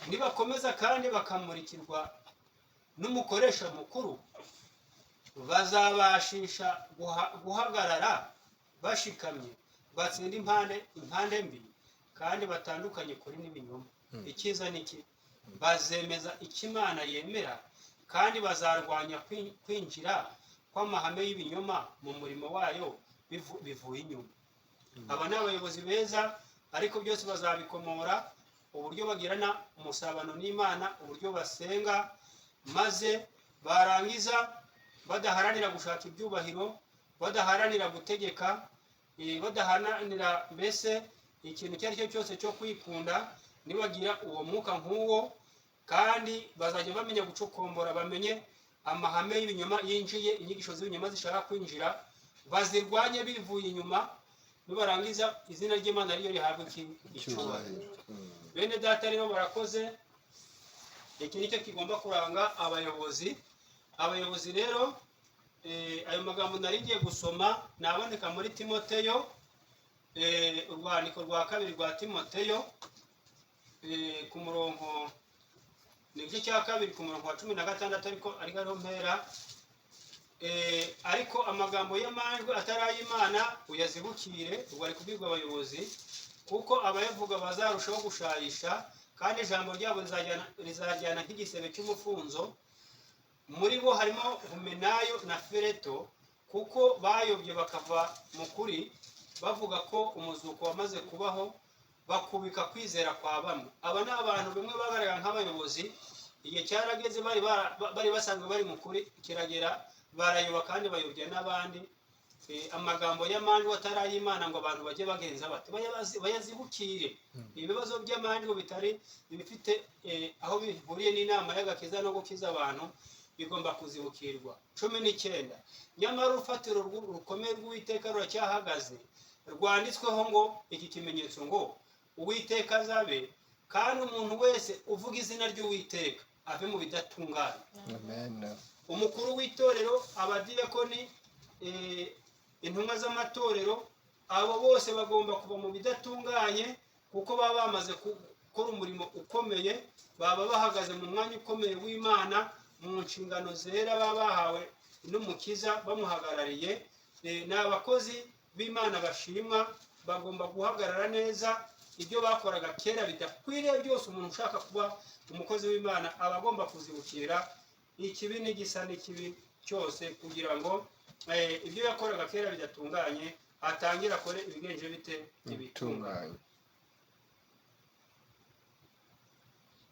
Nibakomeza kandi bakamurikirwa n'umukoresha mukuru, bazabashisha guhagarara bashikamye, batsinda impande mbi kandi batandukanye kuri n'ibinyoma. Icyiza ni iki? Bazemeza icyo Imana yemera, kandi bazarwanya kwinjira kw'amahame y'ibinyoma mu murimo wayo bivuye inyuma. Aba ni abayobozi beza, ariko byose bazabikomora uburyo bagirana umusabano n'Imana, uburyo basenga, maze barangiza badaharanira gushaka ibyubahiro, badaharanira gutegeka, badaharanira mbese ikintu icyo ari cyo cyose cyo kwikunda. Nibagira uwo mwuka nk'uwo, kandi bazajya bamenya gucokombora, bamenye amahame y'ibinyoma yinjiye, inyigisho z'ibinyoma zishaka kwinjira, bazirwanye bivuye inyuma. Nibarangiza, izina ry'Imana ariyo rihabwa iki? Icyubahiro. Icyubahiro. Bene data rero barakoze. Iki nicyo kigomba kuranga abayobozi. Abayobozi rero, ayo magambo nari ngiye gusoma naboneka muri Timoteyo, urwandiko rwa kabiri rwa Timoteyo, ku murongo, ni igice cya 2 ku murongo wa 16, ariko ariho mpera. Ariko amagambo y'amanjwe atari ay'Imana uyazibukire. Ubwo ari kubwirwa abayobozi, kuko abayavuga bazarushaho gushayisha, kandi ijambo ryabo rizajyana nk'igisebe cy'umufunzo. Muri bo harimo Humenayo na Fileto, kuko bayobye bakava mu kuri, bavuga ko umuzuko wamaze kubaho, bakubika kwizera kwa bamwe. Aba ni abantu bamwe bagaragara nk'abayobozi, igihe cyarageze bari basanzwe bari mu kuri, kiragera barayoba kandi bayobya n'abandi. Amagambo y'amanjwe atari ay'Imana, ngo abantu bajye bagenza bate? Bayazibukire. Ibibazo by'amanjwe bitari ibifite aho bihuriye n'inama y'agakiza no gukiza abantu bigomba kuzibukirwa. 19: Nyamara urufatiro rukomeye rw'Uwiteka ruracyahagaze, rwanditsweho ngo iki kimenyetso ngo: "Uwiteka azabe, kandi umuntu wese uvuga izina ry'Uwiteka ave mu bidatunganye." Amen. Umukuru w'itorero, abadiyakoni, intumwa z'amatorero, abo bose bagomba kuva mu bidatunganye, kuko baba bamaze gukora umurimo ukomeye, baba bahagaze mu mwanya ukomeye w'Imana, mu nshingano zera baba bahawe n'Umukiza bamuhagarariye. Ni abakozi b'Imana bashimwa, bagomba guhagarara neza. Ibyo bakoraga kera bidakwiriye byose, umuntu ushaka kuba umukozi w'Imana aba agomba kuzibukira ikibi n'igisa n'ikibi cyose, kugira ngo ibyo yakoraga kera bidatunganye atangire akore ibigenje bite? Ibitunganye.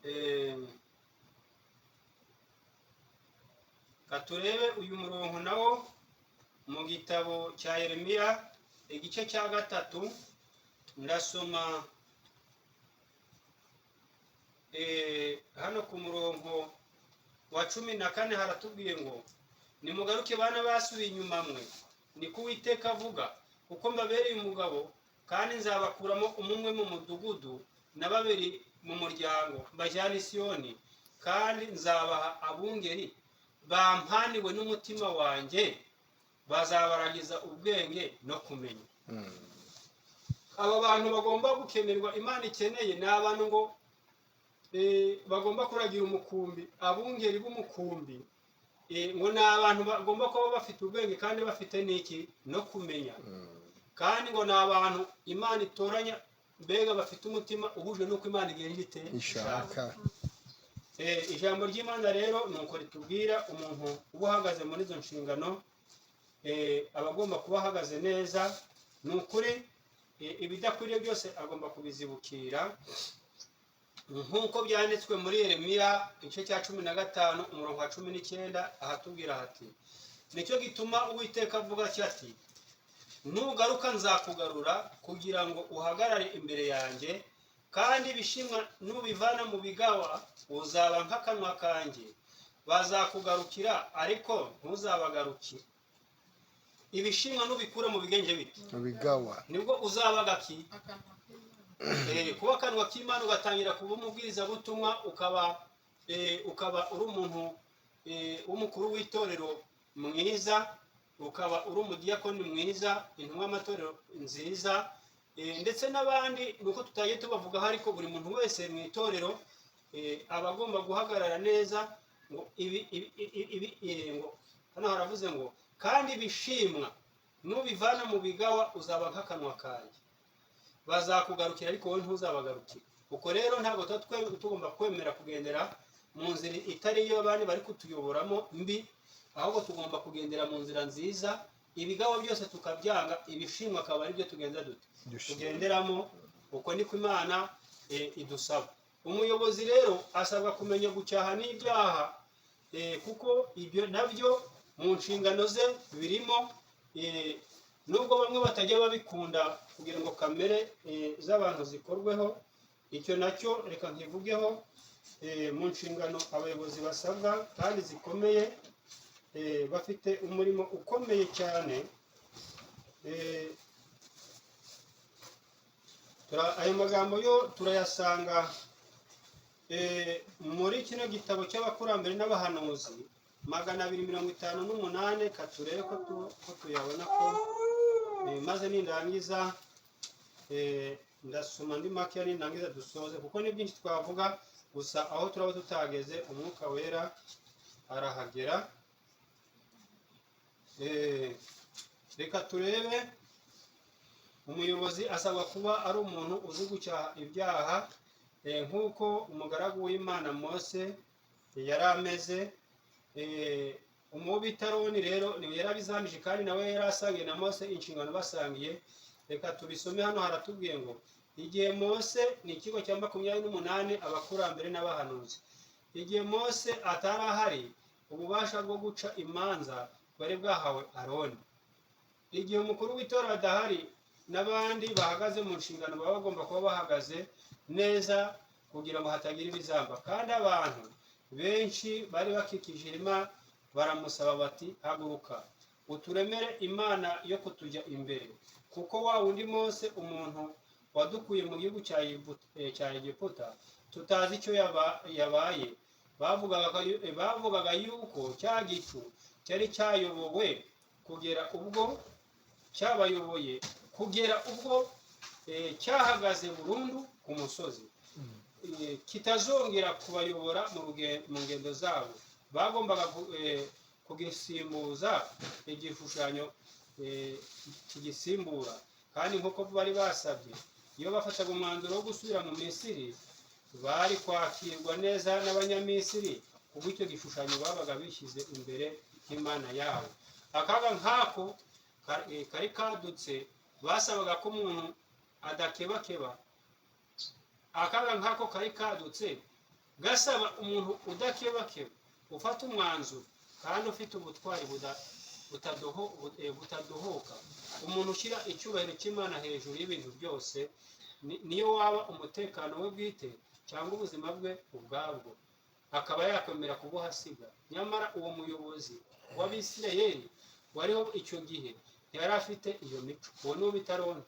Itunganye. Ka turebe uyu murongo nawo mu gitabo cya Yeremiya, igice cya 3, ndasoma hano ku murongo wa 14. Haratubwiye ngo: "Nimugaruke bana basubiye inyuma mwe, niko Uwiteka avuga, kuko mbabereye umugabo, kandi nzabakuramo umwe mu mudugudu na babiri mu muryango, mbajyane i Siyoni, kandi nzabaha abungeri bampaniwe n'umutima wanjye, bazabaragiza ubwenge no kumenya." Aba bantu bagomba gukenerwa, Imana ikeneye, ni abantu ngo bagomba kuragira umukumbi, abungeri b'umukumbi. Ngo ni abantu bagomba kuba bafite ubwenge kandi bafite n'iki? No kumenya. Kandi ngo ni abantu Imana itoranya, mbega bafite umutima uhuje n'uko Imana igenda ite? Ishaka. Ijambo ry'Imana rero ni uko ritubwira: umuntu uba uhagaze muri izo nshingano aba agomba kuba ahagaze neza, ni ukuri. Ibidakwiriye byose agomba kubizibukira, nk'uko byanditswe muri Yeremiya igice cya 15, umurongo wa 19, ahatubwira hati: "Nicyo gituma Uwiteka avuga atya ati: Nugaruka nzakugarura kugira ngo uhagarare imbere yanjye, kandi ibishimwa nubivana mu bigawa uzaba nk'akanwa kanjye. Bazakugarukira, ariko ntuzabagarukire. Ibishimwa nubikura mu bigenje bite? Mu bigawa. Nibwo uzaba gaki kuba akanwa k'Imana, ugatangira kuba umubwirizabutumwa, ukaba uri umuntu w'umukuru w'itorero mwiza, ukaba uri umudiyakoni mwiza, intumwa y'amatorero nziza, ndetse n'abandi. Ni uko tutagiye tubavugaho, ariko buri muntu wese mu itorero aba agomba guhagarara neza. Ngo ibi ibi ibi, ibi ngo hano haravuze ngo: "Kandi ibishimwa nubivana mu bigawa uzaba nk'akanwa kanjye, bazakugarukira, ariko wowe ntuzabagarukire." Uko rero ntabwo tuba tugomba kwemera kugendera mu nzira itari iyo abandi bari kutuyoboramo mbi, ahubwo tugomba kugendera mu nzira nziza, ibigawa byose tukabyanga, ibishimwa akaba ari byo tugenda dute? Tugenderamo. Uko niko Imana idusaba. Umuyobozi rero asabwa kumenya gucyaha n'ibyaha, kuko ibyo nabyo mu nshingano ze birimo, nubwo bamwe batajya babikunda kugira ngo kamere z'abantu zikorweho. Icyo nacyo reka nkivugeho. Mu nshingano abayobozi basabwa kandi zikomeye, bafite umurimo ukomeye cyane. Ayo magambo yo turayasanga muri kino gitabo cy'Abakurambere n'Abahanuzi, 258. Katurebe ko tuyabona ko maze nindangiza ndasoma andi makeya, nindangiza dusoze, kuko ni byinshi twavuga. Gusa aho turaba tutageze, Umwuka Wera arahagera. Reka turebe. Umuyobozi asabwa kuba ari umuntu uzi gucyaha ibyaha, nk'uko umugaragu w'Imana Mose yari ameze. Umubi Aroni rero ni yarabizamije, kandi nawe yari asangiye na Mose inshingano basangiye. Reka tubisome. Hano haratubwiye ngo igihe Mose, ni ikigo cya 28, abakurambere n'abahanuzi. Igihe Mose atari ahari, ububasha bwo guca imanza bwari bwahawe Aroni. Igihe umukuru w'itorero adahari, n'abandi bahagaze mu nshingano baba bagomba kuba bahagaze neza kugira ngo hatagira ibizamba. Kandi abantu benshi bari bakikije ihema baramusaba bati: "Haguruka uturemere imana yo kutujya imbere, kuko wa wundi Mose, umuntu wadukuye mu gihugu cya Egiputa, tutazi icyo yabaye." Bavugaga yuko cya gicu cyari cyayobowe kugera ubwo cyabayoboye kugera ubwo cyahagaze burundu ku musozi, kitazongera kubayobora mu ngendo zabo. Bagombaga kugisimbuza igishushanyo kigisimbura. Kandi nk'uko bari basabye, iyo bafataga umwanzuro wo gusubira mu Misiri, bari kwakirwa neza n'Abanyamisiri, kubwo icyo gishushanyo babaga bishyize imbere nk'imana yabo. Akaga nk'ako kari kadutse basabaga ko umuntu adakebakeba. Akaga nk'ako kari kadutse gasaba umuntu udakebakeba, ufata umwanzuro kandi ufite ubutwari butadohoka, umuntu ushyira icyubahiro cy'Imana hejuru y'ibintu byose, niyo waba umutekano we bwite cyangwa ubuzima bwe ubwabwo, akaba yakwemera kubuhasiga. Nyamara uwo muyobozi w'Abisirayeli wariho icyo gihe ntiyari afite iyo mico. Uwo ni uwo bita Aroni.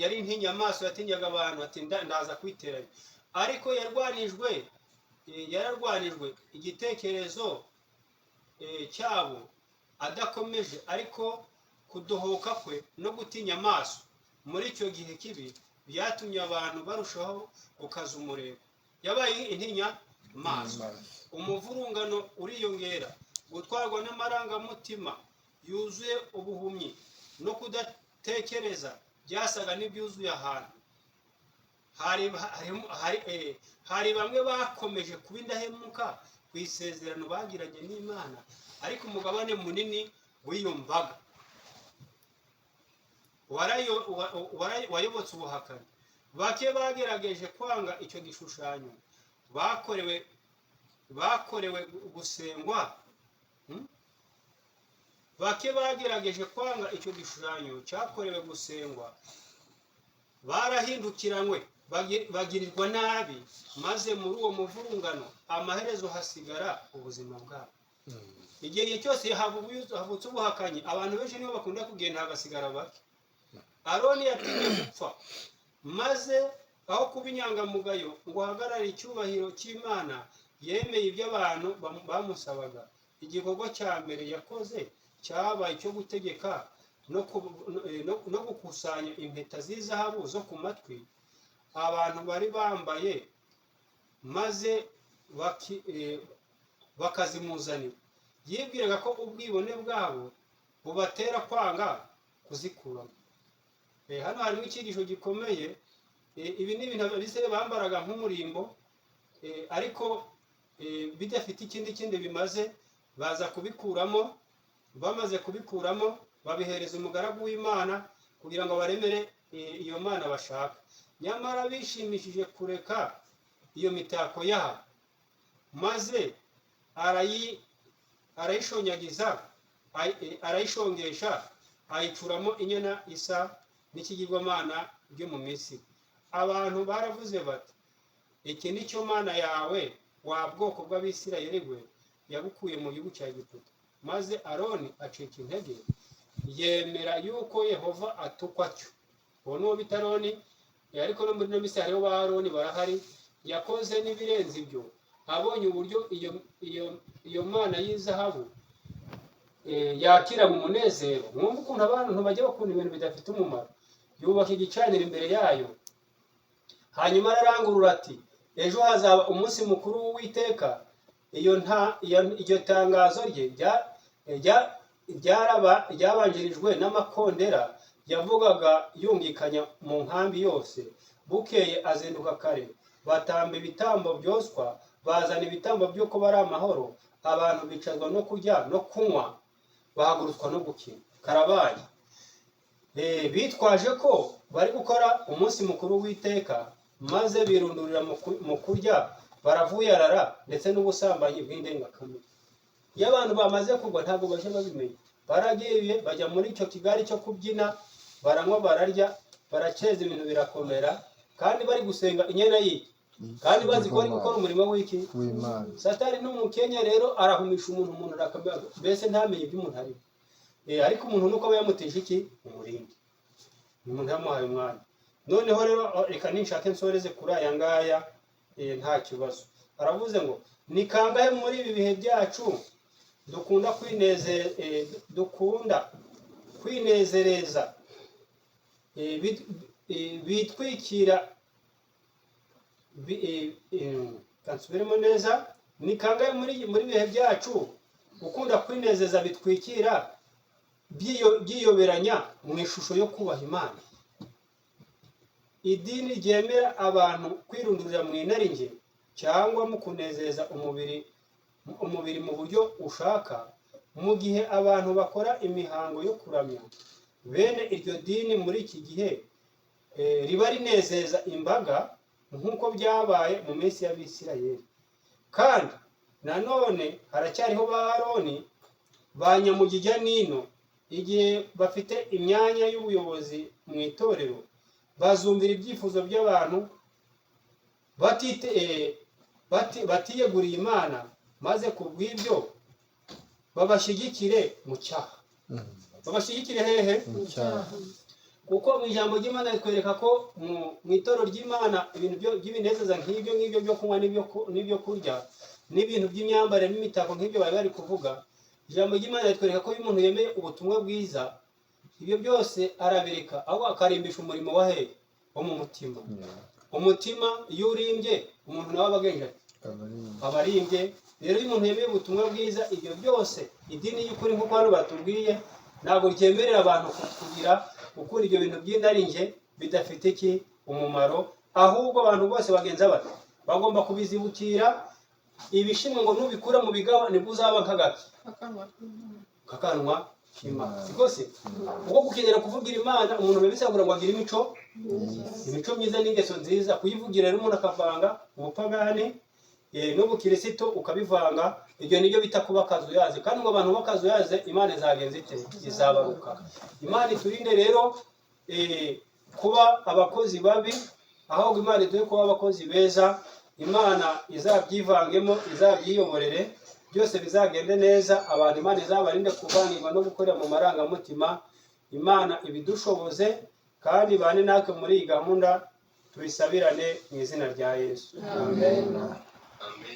Yari intinyamaso, yatinyaga abantu, ati: "Ndaza kwiteranya." Ariko yararwanijwe igitekerezo cyabo adakomeje, ariko kudohoka kwe no gutinya amaso muri icyo gihe kibi byatumye abantu barushaho gukaza umurego. Yabaye intinya maso, umuvurungano uriyongera. Gutwarwa n'amarangamutima yuzuye ubuhumyi no kudatekereza byasaga n'ibyuzuye ahantu. Hari bamwe bakomeje kuba indahemuka ku isezerano bagiranye n'Imana, ariko umugabane munini w'iyo mbaga wayobotse ubuhakanyi. Bake bagerageje kwanga icyo gishushanyo bakorewe gusengwa. Bake bagerageje kwanga icyo gishushanyo cyakorewe gusengwa barahindukiranywe, bagirirwa nabi, maze muri uwo muvurungano amaherezo hasigara ubuzima bwabo. Igihe cyose havutse ubuhakanyi, abantu benshi nibo bakunda kugenda, hagasigara bake. Aroni yatinye gupfa, maze aho kuba inyangamugayo ngo ahagarare icyubahiro cy'Imana, yemeye ibyo abantu bamusabaga. Igikorwa cya mbere yakoze cyabaye icyo gutegeka no gukusanya impeta z'izahabu zo ku matwi abantu bari bambaye, maze bakazimuzanira. Yibwiraga ko ubwibone bwabo bubatera kwanga kuzikuramo. Hano harimo icyigisho gikomeye. Ibi ni ibintu Abisirayeli bambaraga nk'umurimbo, ariko bidafite ikindi kindi bimaze. Baza kubikuramo. Bamaze kubikuramo, babihereza umugaragu w'Imana kugira ngo baremere iyo mana bashaka. Nyamara bishimishije kureka iyo mitako yabo, maze arayishonyagiza, arayishongesha, ayicuramo inyana isa n'ikigirwamana byo mu Misiri. Abantu baravuze bati: "Iki ni cyo mana yawe, wa bwoko bw'Abisirayeli we, yagukuye mu gihugu cya Egiputa." Maze Aroni acika intege, yemera yuko Yehova atukwa atyo. Uwo ni uwo bita Aroni. Ariko no muri ino minsi hariho ba Aroni barahari. Yakoze n'ibirenze ibyo. Abonye uburyo iyo mana y'izahabu yakira mu munezero, mwumva ukuntu abantu bajya bakunda ibintu bidafite umumaro, yubaka igicaniro imbere yayo. Hanyuma ararangurura ati: "Ejo hazaba umunsi mukuru w'Uwiteka." Iyo nta iryo tangazo rye ryabanjirijwe n'amakondera yavugaga yungikanya mu nkambi yose. Bukeye azinduka kare, batamba ibitambo byoswa, bazana ibitambo by'uko bari amahoro. Abantu bicazwa no kurya no kunywa, bahagurutswa no gukina. Karabaye. Bitwaje ko bari gukora umunsi mukuru w'iteka, maze birundurira mu kurya, baravuyarara, ndetse n'ubusambanyi bw'indengakamere. Iyo abantu bamaze kugwa, ntabwo bajya babimenya. Baragiye bajya muri icyo kigali cyo kubyina, baranywa, bararya, barakeza, ibintu birakomera, kandi bari gusenga inyana y'iki, kandi bazi ko bari gukora umurimo w'iki? W'Imana. Satani ni umukenya rero, arahumisha umuntu, umuntu arakamenya, mbese ntamenye ibyo umuntu arimo. Ariko umuntu nuko aba yamutije iki? Umurindi. Umuntu yamuhaye umwanya. Noneho rero reka ninshake nsoreze kuri aya ngaya, nta kibazo. Aravuze ngo: "Ni kangahe muri ibi bihe byacu dukunda kwinezereza, bitwikira kansubiremo neza. Ni kangahe muri bihe byacu gukunda kwinezeza bitwikira byiyoberanya mu ishusho yo kubaha Imana? Idini ryemera abantu kwirundurira mu inarinjye cyangwa mu kunezeza umubiri mu buryo ushaka, mu gihe abantu bakora imihango yo kuramya bene iryo dini muri iki gihe, riba rinezeza imbaga nk'uko byabaye mu minsi y'Abisirayeli. Kandi nanone haracyariho ba Aroni ba nyamugijya nino, igihe bafite imyanya y'ubuyobozi mu itorero, bazumvira ibyifuzo by'abantu batiyeguriye Imana, maze ku bw'ibyo babashyigikire mu cyaha." Babashyigikire hehe? Mu cyaha. Kuko mu ijambo ry'Imana ritwereka ko mu itorero ry'Imana ibintu by'ibinezeza nk'ibyo ngibyo byo kunywa n'ibyo kurya n'ibintu by'imyambarire n'imitako nk'ibyo bari bari kuvuga, ijambo ry'Imana ritwereka ko iyo umuntu yemeye ubutumwa bwiza, ibyo byose arabireka, ahubwo akarimbisha umurimo wa hehe? Wo mu mutima. Umutima iyo urimbye, umuntu nawe aba agenje ati aba arimbye. Rero iyo umuntu yemeye ubutumwa bwiza, ibyo byose, idini y'ukuri, nk'uko hano batubwiye, ntabwo ryemerera abantu kugira gukura ibyo bintu by'inarinjye bidafite iki? Umumaro. Ahubwo abantu bose bagenza bati bagomba kubizibukira. Ibishimwe ngo nubikura mu bigaba, nibwo uzaba nk'agati kakanwa k'Imana, siko se? Ubwo gukenera kuvugira Imana, umuntu biba bisabwa ngo agire imico myiza n'ingeso nziza. Kuyivugira rero, umuntu akavanga ubupagani n'ubukirisito, ukabivanga, ibyo nibyo bita kuba akazuyaze. Kandi ngo abantu b'akazuyaze Imana izagenza ite? Izabaruka. Imana iturinde rero kuba abakozi babi, ahubwo Imana iduhe kuba abakozi beza. Imana izabyivangemo, izabyiyoborere, byose bizagende neza. Abantu Imana izabarinde kuvangirwa no gukorera mu marangamutima. Imana ibidushoboze kandi bane natwe muri iyi gahunda, tubisabirane mu izina rya Yesu. Amen. Amen.